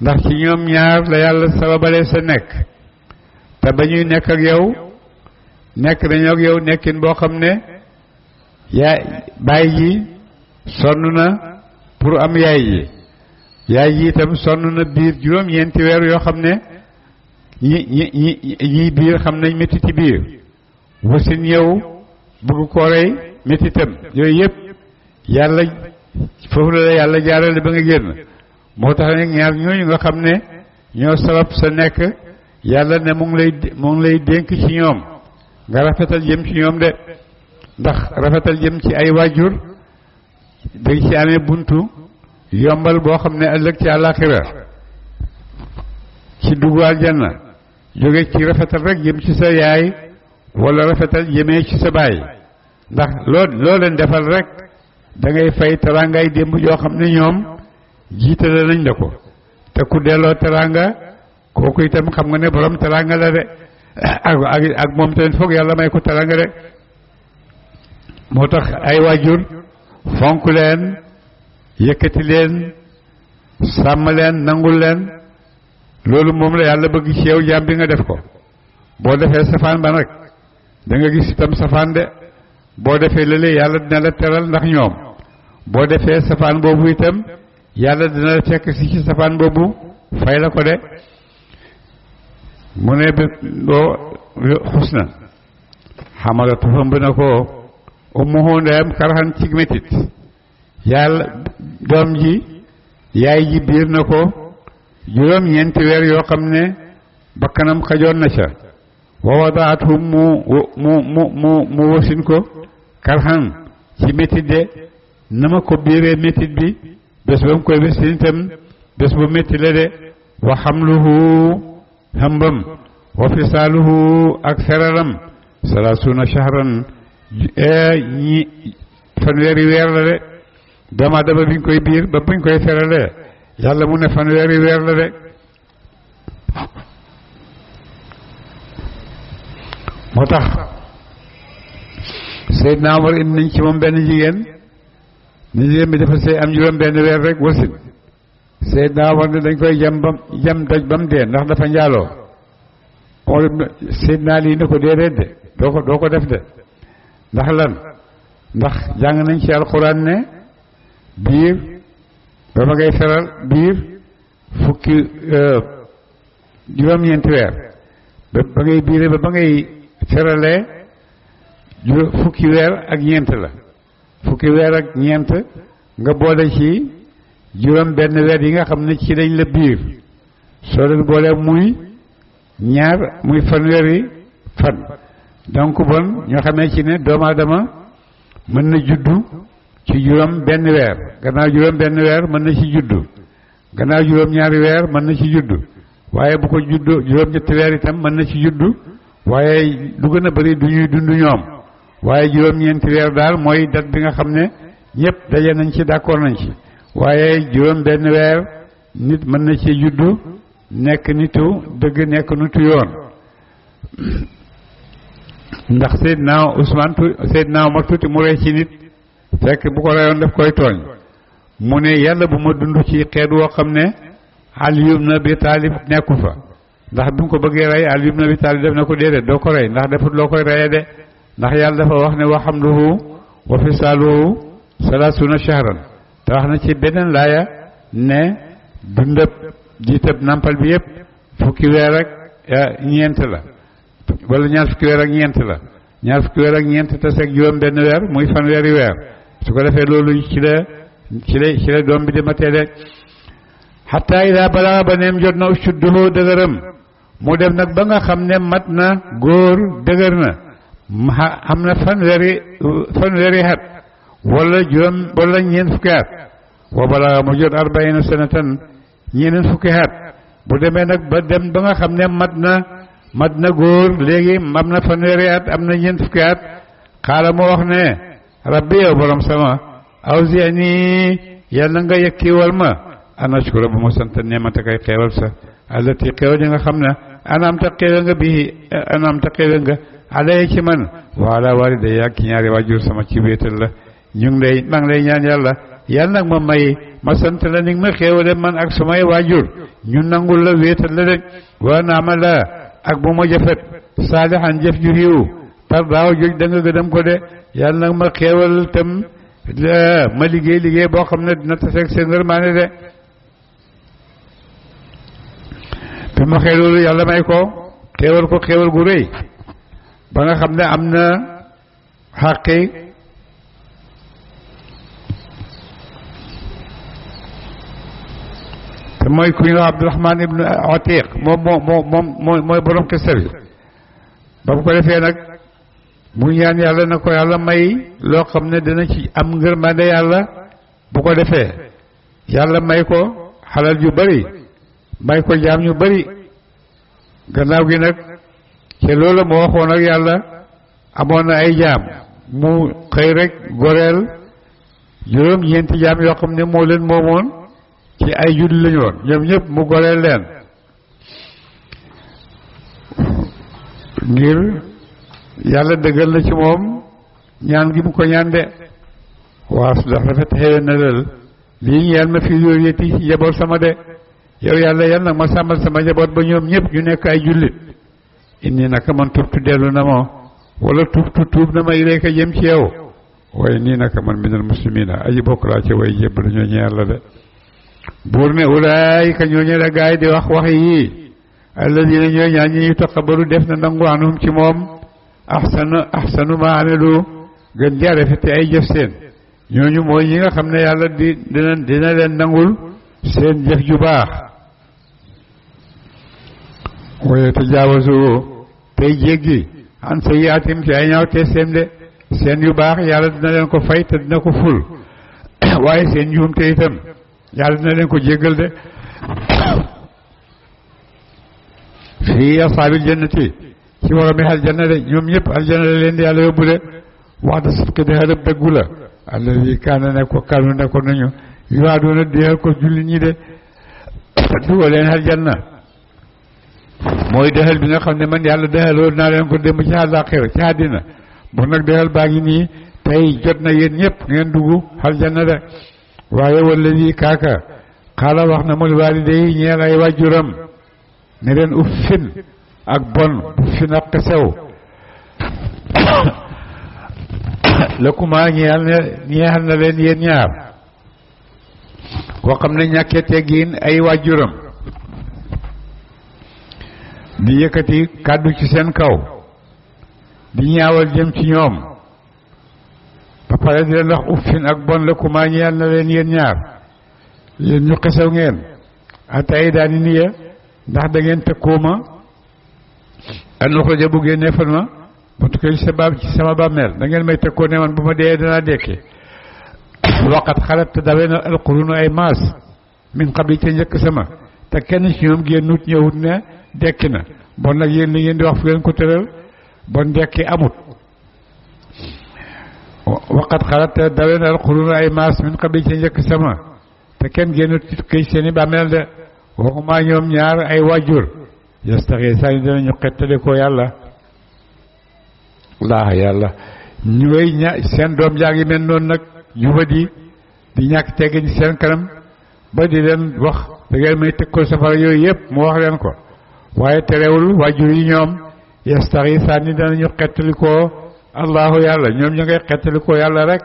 ndax ci ñoom ñaar la yàlla sababalee sa nekk te ba ñuy nekk ak yow nekk nañu ak yow nekkin boo xam ne baay ji sonn na pour am yaay ji itam sonn na biir juróom-ñeenti weer yoo xam ne ñi biir xam nañ métiti biir wasin yow bëgg koo rey métitam yooyu yëpp yàlla foofu la yàlla jaarale ba nga génn moo tax nag ñaar ñooñu nga xam ne ñoo sabab sa nekk yàlla ne mu ngi lay dénk ci ñoom nga rafetal jëm ci ñoom de ndax rafetal jëm ci ay waajur dañ ci amee buntu yombal boo xam ne ëllëg ci àllaaxira ci dugg aljanna jóge ci rafetal rek jëm ci sa yaay wala rafetal jëmee ci sa baay ndax loo leen defal rek da ngay fay teraangay démb joo xam ne ñoom jiitale nañ la ko te ku delloo teraanga kooku itam xam nga ne borom teraanga la de ak moom tamit foog yàlla may ko teraanga de moo tax ay waajur fonk leen yëkkati leen sàmm leen nangul leen loolu moom la yàlla bëgg ci yow jaam bi nga def ko boo defee safaan ba nag da nga gis itam safaan de boo defee lële yàlla dina la teral ndax ñoom boo defee safaan boobu itam yàlla dina la fekk si ci safaan boobu fay la ko de mu ne bi doo xusna xamalatu ëmb na ko ummuhu ndeyam karhan ci métit yàlla doom ji yaay ji biir na ko juróom ñeenti weer yoo xam ne bakkanam xajoon na ca wa wadaatu mu wasin ko karhan ci métit de na ma ko biiree métit bi bés ba mu koy wasin itam bés bu métti la de wa xamluhu hambam wa fisaaluhu ak seraram salaasuuna shahran ñi fanweeri weer la de doomu aadama biñ koy biir ba buñ koy feralee yàlla mu ne fanweeri weer la de moo tax Seydina Omar indi nañ ci moom benn jigéen ni jigéen bi dafa sëy am juróom benn weer rek wasin Seydina Omar ne dañ koy jam doj ba mu dee ndax dafa njaaloo Seydina lii ne ko déedéet de doo ko def de ndax lan ndax jàng nañ ci alxuraan ne biir ba ma ngay feral biir fukki juróom-ñeenti weer ba ngay biire ba ngay feralee fukki weer ak ñeent la fukki weer ak ñeent nga boole ci juróom benn weer yi nga xam ne ci lañ la biir soo leen boole muy fanweeri fan donc bon ñoo xamee ci ne doomu aadama mën na juddu ci juróom benn weer gannaaw juróom benn weer mën na ci juddu gannaaw juróom ñaari weer mën na ci juddu waaye bu ko juddu juróom ñetti weer itam mën na ci juddu waaye lu gën a bari du ñuy dund ñoom waaye juróom ñeenti weer daal mooy date bi nga xam ne ñëpp daje nañ ci d'accord nañ ci waaye juróom benn weer nit mën na ci juddu nekk nitu dëgg nekk nitu yoon ndax Seydina Omar tuuti mu rey ci nit fekk bu ko reyoon daf koy tooñ mu ne yàlla bu ma dund ci xeet woo xam ne Ali ibn Abi Talib nekku fa ndax bi mu ko bëggee rey Ali ibn Abi Talib def na ko déedéet doo ko rey ndax defut loo koy reyee de ndax yàlla dafa wax ne wa hamluhu wa fisaaluhu salaasuuna shahran te wax na ci beneen laaya ne dundab jiitab nampal bi yëpp fukki weer ak ñeent la wala ñaar fukki weer ak ñeent la ñaar fukki weer ak ñeent te seeg juróom benn weer muy fanweeri weer su ko defee loolu ci la doom bi di matee de xataa ida balaa ba neem jot na ushudduhu dëgëram mu dem nag ba nga xam ne mat na góor dëgër na am na fanweeri xat wala ñeent fukki at wa balaa mu jot arbaina sanatan ñeneen fukki at bu demee nag ba nga xam ne mat na góor léegi am na fanweeri at am na ñeent fukki at xaala moo wax ne rabbi yow borom sama awzi'ni yàlla nga yekkiwal ma an ashkura bu ma sant neemata kay xeewal sa allati xeewal yi nga xam ne anamta xeewal nga alay ci man wa ala walidayya ak ñaari waajur sama ci wéetal la maa ngi lay ñaan yàlla nag ma may ma sant la ni ma xeewale man ak sumay waajur ñu nangul la wéetal la de wa naama la ak bu ma jëfet saalihan jëf ju xiiw par daaw joj da nga gëdëm ko de yàlla nag ma xeewal tam ma liggéey boo xam ne dina taseeg seen ngërmaane de bi ma xëy loolu yàlla may ko xéewal gu rëy ba nga xam ne am na xàqi te mooy ku ñu wax Abdurahman ibnu Atiq mooy borom kese bi ba bu ko defee nag mu ñaan yàlla na ko yàlla may loo xam ne dina ci am ngërmande yàlla bu ko defee yàlla may ko xalal yu bari may ko jaam ñu bari gannaaw gi nag ci loolu moo waxoon ak yàlla amoon na ay jaam mu xëy rek goreel juróom-ñeenti jaam yoo xam ne moo leen moomoon ci ay julli lañu woon ñoom ñëpp mu goreel leen ngir yàlla dëggal na ci moom ñaan gi mu ko ñaan de waa su dax rafet xëwén na lal lii ñeel ma fi zurriyati ci njaboot sama de yow yàlla yal nag ma sàmmal sama njaboot ba ñoom ñëpp ñu nekk ay jullit inni naka man tubtu dellu na ma wala tuub na ma ilayka jëm ci yow waaye nii naka man minal muslimina aji bokk laa ci way jébb lañoo ñeel la de buur ne ulaayika ñooñu la gaay di wax wax yi alladina ñooy ñaan ñi taqabalu def na nangu anhum ci moom ahsanu ma amilu gën jaa rafet ay jëf seen ñooñu mooy ñi nga xam ne yàlla dina leen nangul seen jëf ju baax waaye tajaawazu tey jéggi an sayyiaatim ci ay ñaaw te seen yu baax yàlla dina leen ko fay te dina ko ful waaye seen njuumte itam yàlla dina leen ko jéggal de fii asaabil jannati ci woromi aljanna de ñoom ñëpp aljanna la leen di yàlla yóbbu de wax da sidqi de xelëb dëggu la alladi kaana ne ko kanu ne ko nañu yuwaadoona déexal ko jullit ñi de dugal leen aljanna mooy dexal bi nga xam ne man yàlla dexaloon naa leen ko démb ci àllaaxira ci àddina bu nag dexal baa ngi nii tey jot na yéen ñëpp ngeen dugg aljanna de waaye walladi kaaka xaala wax na mul waalidayhi ñeel ay waajuram ne leen uffin ak bon uffin ak xesew lakuma ñeel na leen yéen ñaar koo xam ne ñàkkee teggiin ay waajuram di yëkkati kàddu ci seen kaw di ñaawal jëm ci ñoom ba pare di leen wax uffin ak bon lakuma ñeel na leen yéen ñaar yéen ñu xesew ngeen atay daani niya ndax da ngeen tëkkooma an uxraja bu génnee fan ma ba tukkee ci sama bàmmeel da ngeen may tëkkoo ne man bu ma dee danaa dekki waqat xalat te dawe na alqurunu ay maas min qabli ca njëkk sama te kenn ci ñoom génnut ñëwut ne dekki na bon nag yéen li ngeen di wax fu ngeen ko tëral bon dekki amut waqat xalat te dawe na alqurunu ay maas min qabli ca njëkk sama te kenn génnut ci këy seeni bàmmeel de waxuma ñoom ñaar ay wàjjur yastaxiisaani danañu xettali ko yàlla laa yàlla ñu ngay seen doom jaa ngi mel noonu nag jubadi di ñàkk teggin ci seen kanam ba di leen wax da ngeen may tëkkoo safara yooyu yëpp mu wax leen ko waaye terewul wàjjur yi ñoom yastaxiisaani danañu xettali ko allahu yàlla ñoom ñu ngay xettali ko yàlla rek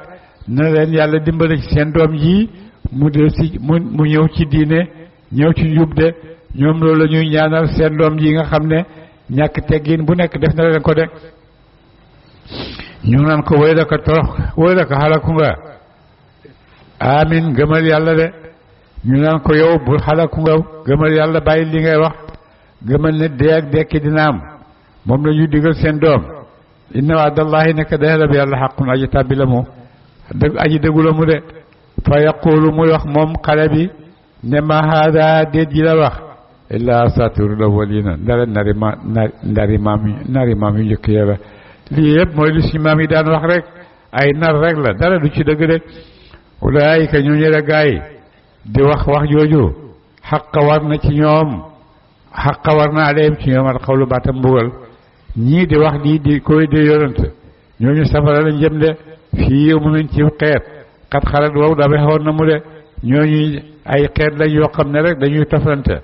na leen yàlla dimbale ci seen doom ji mu del si mu ñëw ci diine ñëw ci njub de ñoom loolu la ñuy ñaanal seen doom ji nga xam ne ñàkk teggin bu nekk def na leen ko de ñu naan ko woy la ko torox woy la ko xalaku nga amin gëmal yàlla de ñu naan ko yow bu xalaku nga gëmal yàlla bàyyi li ngay wax gëmal ne dee ak dekki dina am moom la ñuy digal seen doom inna waadallahi nekk day la bi yàlla xaqun aji tàbbi la mu aji dëggu la mu de fa yaqulu muy wax moom xale bi ne ma haada déet ji la wax illa asatirul awwalina ndara nari maam yu njëkk ya la lii yëpp mooy li si maam yi daan wax rek ay nar rek la dara du ci dëgg de ulaayika ñu ñële gaay di wax jooju xaqa war na ci ñoom xaqa war na alayhim ci ñoom al xawlu baatam mbugal ñii di wax di koy de yonent ñooñu safara lañ jëm de fii yow mënuñ ci xeet xat xalat wow dafa xewoon na mu de ñooñu ay xeet lañ yoo xam ne rek dañuy toflante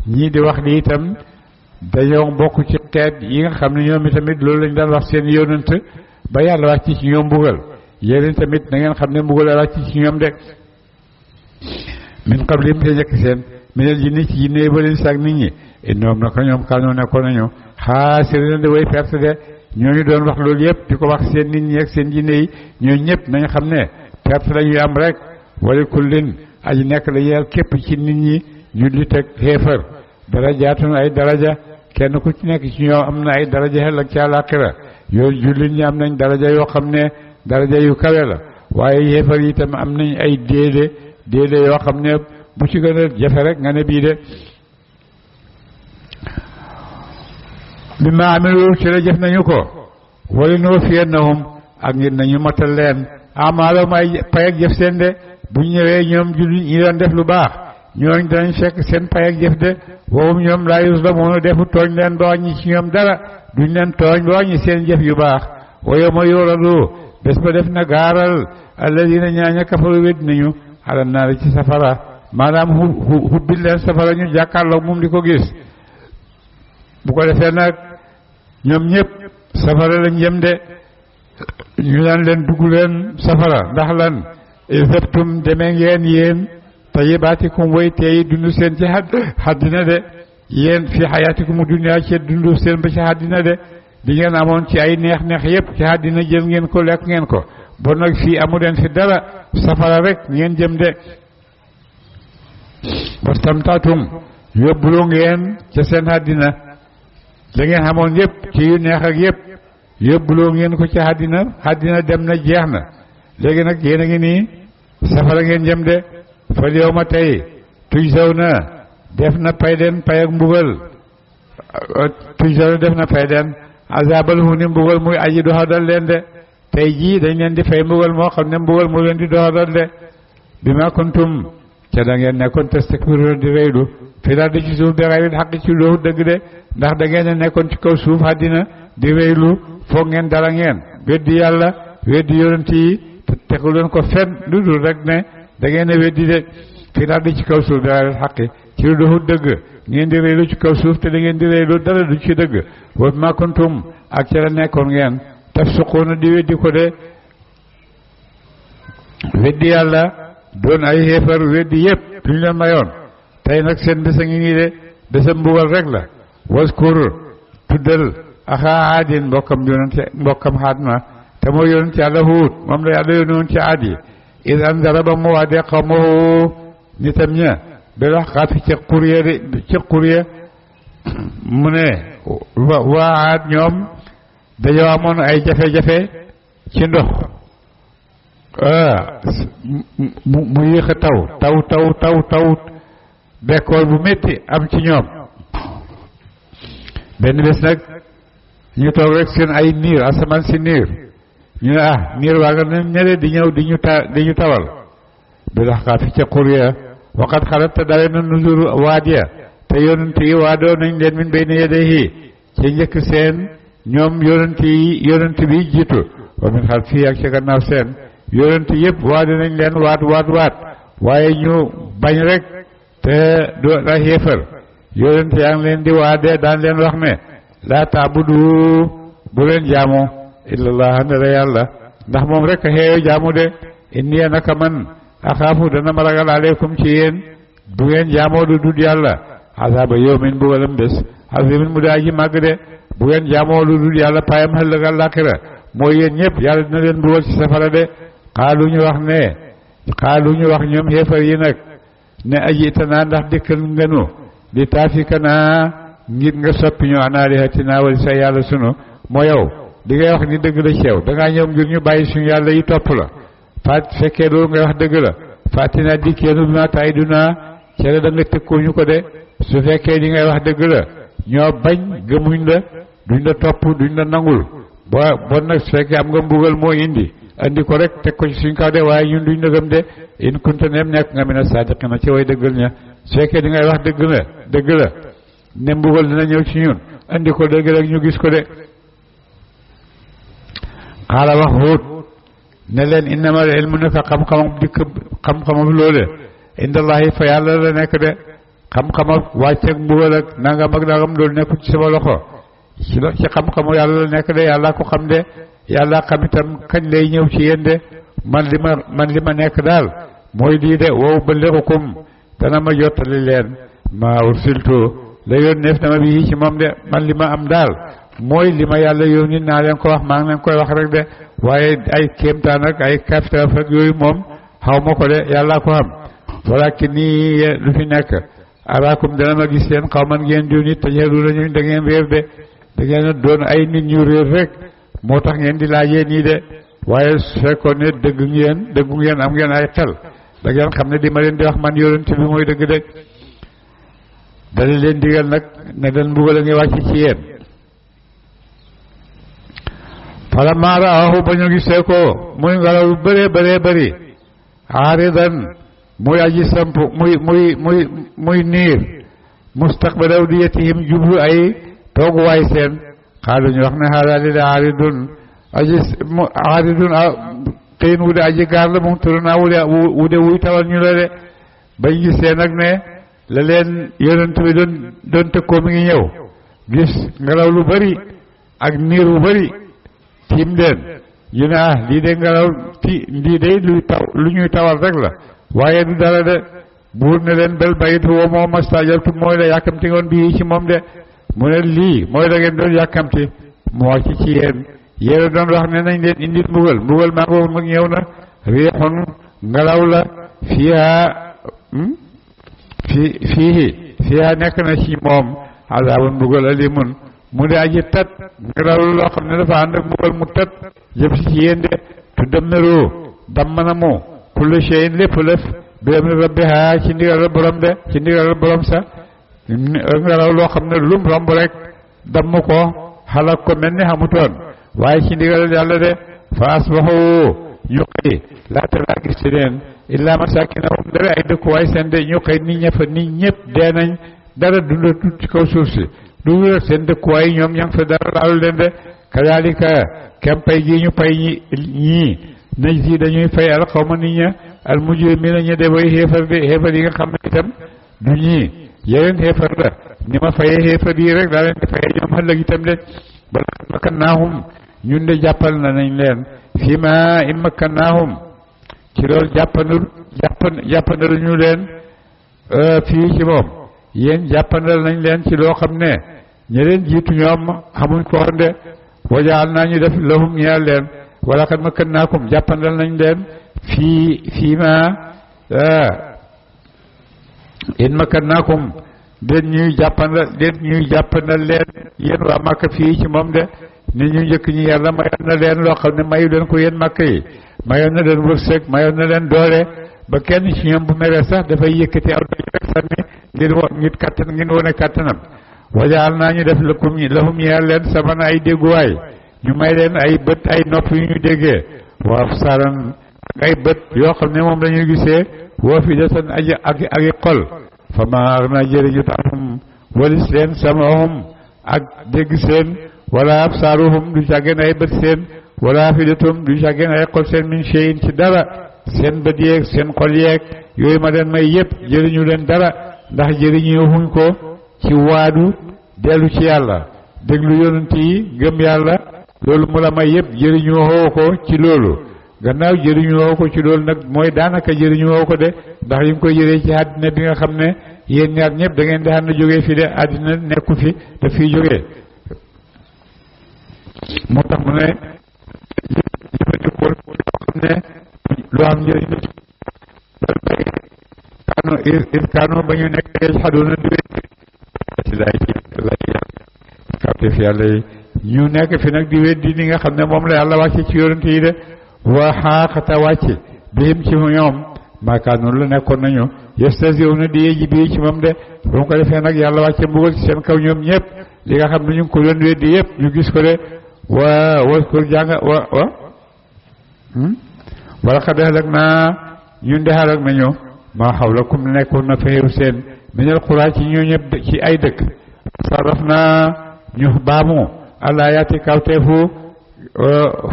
ñii di wax di itam dañoo bokk ci xeet yi nga xam ne ñoom itamit loolu lañ daan wax seen yonent ba yàlla wàcc ci ñoom mbugal yéen tamit na ngeen xam ne mbugal a wàcc ci ñoom de min qablim te njëkk seen minel jinni ci jinne ba leen saak nit ñi innoom na ko ñoom kaanoo nekkoon nañu xaasirina di way perte de ñooñu doon wax loolu yëpp di ko wax seen nit ñi ak seen jinne yi ñooñu ñëpp nañ xam ne perte la ñuy am rek wala kullin aji nekk la yeel képp ci nit ñi jullit ak xéefar darajaatun ay daraja kenn ku ci nekk ci ñoom am na ay daraja xel ak ci àllaaxira yooyu jullit ñi am nañ daraja yoo xam ne daraja yu kawe la waaye xéefar yi itam am nañ ay déedé yoo xam ne bu ci gën a jafe rek nga ne bii de bi ma amilu ci la jëf nañu ko wala noo fiyannahum ak ngir nañu matal leen amaalum ay pay ak jëf seen de bu ñëwee ñoom jullit ñi doon def lu baax ñooñ danañ fekk seen pay ak jëf de woowum ñoom laa yuzlamuuna defu tooñ leen ba wàññi ci ñoom dara duñ leen tooñ ba wàññi seen jëf yu baax wa yawma yuradu bés ba def na gaaral alladina ñaaña kafaru wedd nañu ala naari ci safara maanaam hubbil leen safara ñu jàkkaarloog moom di ko gis bu ko defee nag ñoom ñëpp safara lañ jëm de ñu naan leen dugg leen safara ndax lan isabtum demee ngeen yéen tayyibaatikum way teey dundu seen ci àddina de yéen fi xayaatikum dunya ci dundu seen ba ci àddina de di ngeen amoon ci ay neex-neex yépp ci àddina jël ngeen ko lekk ngeen ko bon nag fii amu leen fi dara safara rek ngeen jëm de wastamtaatum yóbbuloo ngeen ca seen àddina da ngeen xamoon yépp ci yu neex ak yépp yóbbuloo ngeen ko ci àddina dem na jeex na léegi nag yéen a ngi nii safara ngeen jëm de fal yow ma tey tujzaw na def na pay den pay ak mbugal tujzaw na def na pay den azabal huni mbugal muy aji doxadal leen de tey jii dañ leen di fay mbugal moo xam ne mbugal mu leen di doxadal de bi ma kuntum ca da ngeen nekkoon tastakbiruuna di reylu fi daal di ci suuf bi xayril xaq ci loo dëgg de ndax da ngeen a nekkoon ci kaw suuf àddina di reylu foog ngeen dara ngeen weddi yàlla weddi yonent yi te tegu leen ko fen lu dul rek ne da ngeen a weddi de fi daal di ci kaw suuf bi xayril xaq ci lu doxul dëgg ngeen di reylu ci kaw suuf te da ngeen di reylu dara du ci dëgg wa bi ma kuntum ak ca la nekkoon ngeen tafsuquuna di weddi ko de weddi yàlla doon ay xeefar weddi yépp duñ leen mayoon tey nag seen bés a ngi nii de bésam mbugal rek la waskur tuddal axaa aadin mbokkam xaat ma te mooy yonent yàlla Huud moom la yàlla yónni woon ci aad yi id anzara ba mu waadee qawmahu nitam ña bil ahqaafi ci xurye mu ne waa aad ñoom dañoo amoon ay jafe-jafe ci ndox mu yéex a taw bekkoor bu métti am ci ñoom benn bés nag ñu toog rek seen ay niir asamaan si niir ñu ne niir waa nga ne ñële di ñëw di ñu tawal bi lax kaa fi ca xurya waqat xalat te dawe na nuzuru waadiya te yonent yi waadoo nañ leen min bayni yadayhi ci njëkk seen ñoom yonent bi jiitu wa min xal fii ak ci gannaaw seen yonent yëpp waade nañ leen waat waaye ñu bañ rek te doo la xéefar yonent yaa ngi leen di waade daan leen wax ne laa taabudu bu leen jaamu illallah ndara yàlla ndax moom rek a xeeyo jaamu de inni naka man axaafu dana ma ragal aleykum ci yéen bu ngeen jaamoo lu dul yàlla azaaba yawmin mbugalam bés azimin mu daa ji màgg de bu ngeen jaamoo lu dul yàlla payam ëllëg àllaaxira mooy yéen ñëpp yàlla dina leen mbugal ci safara de xaalu ñu wax ñoom xeefar yi nag ne ajitanaa ndax dikkal ngenu di taafikanaa ngir nga soppi ñu an aalihatinaa wali sa yàlla sunu moo yow di ngay wax ni dëgg la ci yow dangaa ñëw ngir ñu bàyyi suñu yàlla yi topp la fekkee loolu ngay wax dëgg la fàttinaa dikkeenu bi ma ta'idunaa cere da nga tëkkoo ñu ko de su fekkee li ngay wax dëgg la ñoo bañ gëmuñ la duñ la topp duñ la nangul bon nag su fekkee am nga mbugal moo andi ko rek teg ko ci suñ kaw de waaye ñun duñ la gëm de in kunta neem nekk nga mina saadiqiina ci way dëggal ña su fekkee li ngay wax dëgg la ne mbugal dina ñëw ci ñun andi ko dëgg rek ñu gis ko de xaala wax Huud ne leen innamal ilmu naka xam-xamam loole indallahi fa yàlla la nekk de xam-xamam wàcceeg mbugal ak nangam loolu nekkul ci sama loxo ci xam-xamu yàlla la nekk de yàlla ko xam de yàlla xam itam kañ lay ñëw ci yéen de man li ma nekk daal mooy lii de wow ballighukum dana ma jottali leen ma ursiltu la yónneef na ma bi ci moom de man li ma am daal mooy li ma yàlla yónni naa leen ko wax maa ngi leen koy wax rek de waaye ay kéemtaan ak ay kaftaaf ak yooyu moom xaw ma ko de yàlla ko xam walakin nii lu fi nekk araakum dana ma gis leen xaw man ngeen diw nit tajhaluuna ñu da ngeen réer de da ngeen doon ay nit ñu réer rek moo tax ngeen di laajee nii de waaye su fekkoon ne dëggu ngeen am ngeen ay xel da ngeen xam ne di ma leen di wax man yonent bi mooy dëgg de dana leen digal nag ne leen mbugal a ngi wàcc ci yéen falammaa ra'aahu ba ñu gisee ko muy ngelaw lu bëree bëri aaridan muy aji samp muy niir mustaqbala awdiyatihim jublu ay tooguwaay seen xaalu ñu wax ne haadaa li la aaridun xiin wu de aji gaar la moom turu naa wu de wuy tawal ñu la de bañ gisee nag ne la leen yonent bi doon tëkkoo mi ngi ñëw gis ngelaw lu bëri ak niir wu bëri tiim leen ñu ne lii de ngelaw lii de lu ñuy tawal rek la waaye du dara de buur ne leen bel bayit huwa moom mastajaltum mooy la yàkkamti ngoon bii ci moom de mu ne lii mooy la ngeen doon yàkkamti mu wàcc ci yéen doon wax ne nañ leen indil mbugal maa ngoo mag ñëw na riixun ngelaw la fiiha nekk na ci moom azaabun mbugal alimun mu de aji tat ngelaw loo xam ne dafa ànd ak mbugal mu tat jëm si ci yéen de tudammiru damm na mu kullu shay'in lépp lëf bi amri rabbiha ci ndigal borom de ci ndigal borom sa ngelaw loo xam ne lum romb rek damm ko xalak ko mel ni xamutoon waaye ci ndigal yàlla de fa asbahu ñu xëy laata laa gis ci leen illa masakinahum dara ay dëkkuwaay seen de ñu xëy nit ña fa nit ñëpp dee nañ dara dundatut ci kaw suuf si du rek seen dëkkuwaay ñoom ña ngi fa dara laalu leen de kadalika kem pay gi ñu pay ñii naj si dañuy fay alxawma nit ña al mujrimina ñu de bay xéefar de xéefar yi nga xam ne itam du ñii yeneen xéefar la ni ma fayee xéefar yi rek daa leen di fayee ñoom ëllëg itam de bala makkannaahum ñun de jàppal na nañ leen fii ma in makkannaahum ci loolu jàppandal ñu leen fii ci moom yéen jàppandal nañ leen ci loo xam ne ña leen jiitu ñoom xamuñ ko woon de wajaal naa ñu def lahum ñeel leen wala kat makkannaakum jàppandal nañ leen fii ma in makkannaakum déet ñuy jàppandal leen yéen waa Makka fii ci moom de ni ñu njëkk ñi yàlla mayoon na leen loo xam ne mayu leen ko yéen Makka yi mayoon na leen wërsëg mayoon na leen doole ba kenn ci ñoom bu meree sax dafay yëkkati aw dañu rek sànni ngir wone kàttanam wajaal naa ñu def lahum ñeel leen sabana ay dégguwaay ñu may leen ay bët ay nopp yu ñu déggee waa saran ak ay bët yoo xam ne moom la ñuy gisee woo fi datan ak xol fa ma naa jëriñu taxum walis leen samahum ak dégg seen wala absaaruhum du càggeen ay bët seen wala afidatum du càggeen ay xol seen min shay'in ci dara seen bët yeeg seen xol yeeg yooyu ma leen may yëpp jëriñu leen dara ndax jëriñu wuñ ko ci waadu dellu ci yàlla déglu yonent yi gëm yàlla loolu mu la may yëpp jëriñu woo ko ci loolu gannaaw jëriñu woo ko ci loolu nag mooy daanaka jëriñu woo ko de ndax yi nga koy jëlee ci àddina bi nga xam ne yéen ñaar ñëpp da ngeen di xam ne jógee fi de àddina nekku fi te fii jógee moo tax mu ne jëfandikoo loo xam ne lu am njëriñ la kaano ba ñu nekk yajhaduuna di ci lay kawte fi yàlla yi ñu nekk fi nag di weddi li nga xam ne moom la yàlla wàcce ci yonent yi de wa xaaxata wàcce bihim ci ñoom maakaanoonu la nekkoon nañu yastahzi'uuna di yéji bii ci moom de ba mu ko defee nag yàlla wàcce mbugal ci seen kaw ñoom ñëpp li nga xam ne ñu ngi ko doon weddi yëpp ñu gis ko de waskur jàng wala xad ahlaknaa ñun de halak nañu maa hawlakum nekkoon na feew seen minal quraa ci ñoo ñëpp ci ay dëkk sarrafnaa ñu baamu alaayaati kawteefu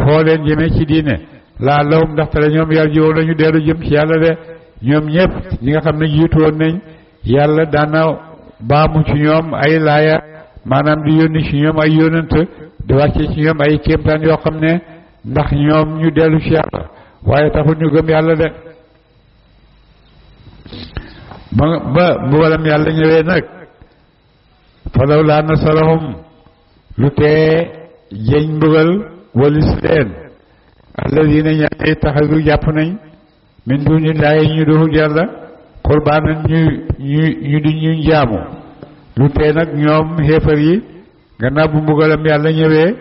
xooleen jëme ci diine laa lahum ndaxte la ñoom yarji'uun lañu dellu jëm ci yàlla de ñoom ñëpp ñi nga xam ne jiitu woon nañ yàlla daana baamu ci ñoom ay laaya maanaam di yónni ci ñoom ay yónant di wàcce ci ñoom ay kéemtaan yoo xam ne ndax ñoom ñu dellu ci yàlla waaye taxul ñu gëm yàlla de ba mbugalam yàlla ñëwee nag falaw laa nasarahum lu tee jeñ mbugal walis leen alladina ñaay taxadu jàpp nañ min dunillahi ñu duhul yàlla qurbaanan ñu di ñu jaamu lu tee nag ñoom xéefar yi gannaaw bu mbugalam yàlla ñëwee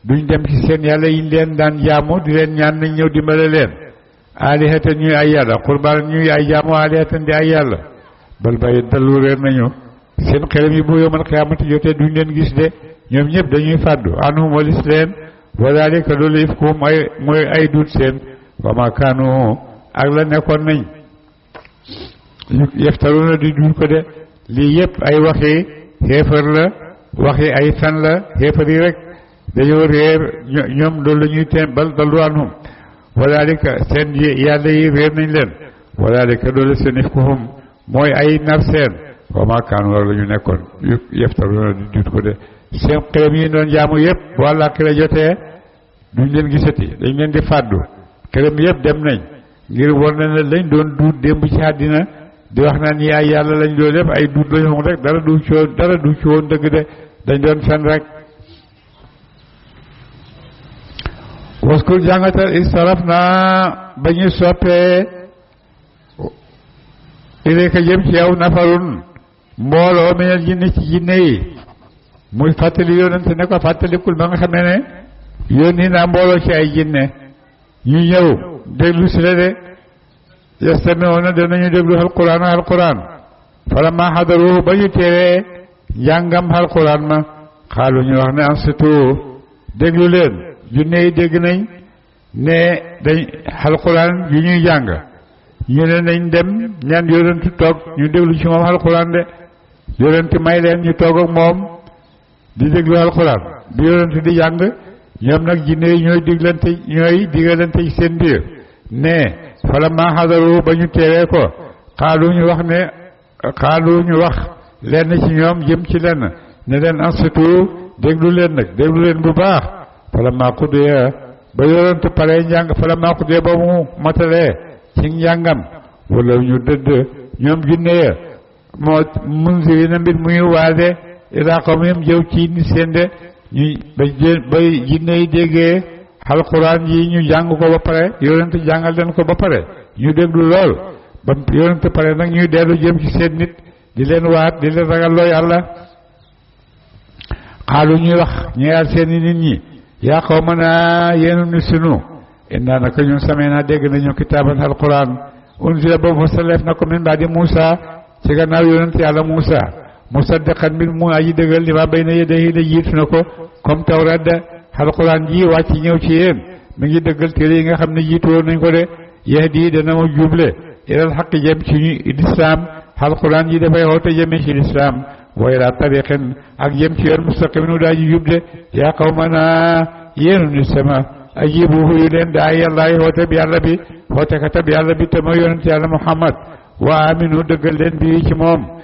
duñ dem ci seen yàlla yi leen daan jaamu di leen ñaan nañ ñëw dimbale leen alihatan ñuy ay yàlla qurbaanan ñuy ay jaamu alihatan di ay yàlla bal bay dallu réer nañu seen xelam yi bu yawmal qiyaamati jotee duñ leen gis de ñoom ñëpp dañuy fàddu anhum walis leen wa dalika loolu ifkuhum mooy ay duut seen wa ma kaanu ak la nekkoon nañ yeftaruna di duut ko de lii yëpp ay waxi xéefar la waxi ay fen la xéefar yi rek dañoo réer ñoom loolu la ñuy teen bal dallu anhum wa dalika seen yàlla yi réer nañ leen wa dalika loolu seen ifkuhum mooy ay nar seen wa ma kaanu war la ñu nekkoon yeftaruna di duut ko de seen xelam yi doon jaamu yëpp bu àllaaxira jotee duñ leen gisati dañ leen di fàddu xelam yëpp dem nañ ngir war na ne lañ doon duut démb ci àddina di wax naan yaay yàlla lañ doon def ay duut lañu woon rek dara du ci woon dëgg de dañ doon fen rek. waskur jàngatal istaraf naa ba ñu soppee ilayka jëm ci yow nafarun mbooloo minal jinni ci jinne yi muy fàttali yonente ne ko fàttalikul ba nga xam ne yónni naa mbooloo ci ay jinne ñu ñëw déglu si la de yastami'una danañu déglu alquran falamma hadaruhu ba ñu teewee njàngam alquran ma xaalu ñu wax ne ansitu déglu leen junne yi dégg nañ ne dañ alquran yu ñuy jàng ñu ne nañ dem ñaan yonentu toog ñu déglu ci moom alquran de yonentu may leen ñu toog ak moom di déglu alquran bi yonentu di jàng ñoom nag jinne yi ñooy digalante ci seen biir ne falamma hadaru ba ñu teewee ko xaalu ñu wax lenn ci ñoom jëm ci lenn ne leen ansitu déglu leen nag déglu leen bu baax falamma qudiya ba yonentu pare njàng falamma qudiya ba mu matalee ci njàngam wala ñu dëdd ñoom jinne ya moo munzirina mbir muy waade ilaa qawmihim jëw ci ni seen de ñu ba jinne yi déggee alquran yi ñu jàng ko ba pare yonent jàngal leen ko ba pare ñu déglu lool ba yonent pare nag ñuy dellu jëm ci seen nit di leen waat di leen ragal loo yàlla xaalu ñuy wax ñeyaat seeni nit ñi yaa qawmanaa yéenu ni sunu inna naka ñun samee naa dégg nañu kitaaban alquran unzila boobu fasaleef na ko min baadi Muusa ci gannaaw yonent yàlla Muusa musaddiqan mbir mu aji dëggal li ma bayna yadayhi la jiitu na ko comme tawrat de alquran ji wàcc ñëw ci yéen mi ngi dëggal téere yi nga xam ne jiitu woon nañ ko de yahdi dana ma juble ilal xaqi jëm ci lislaam alquran ji dafay woote jëmee ci lislaam wa ila tariqin ak jëm ci yoon mustaqimin daa ji jub de yaa qawmana yéenu ni sama ajibu yu leen daa yàllaay woote bi yàlla bi woote katab yàlla bi te mooy yonent yàlla Muhammad wa aminu dëggal leen bi ci moom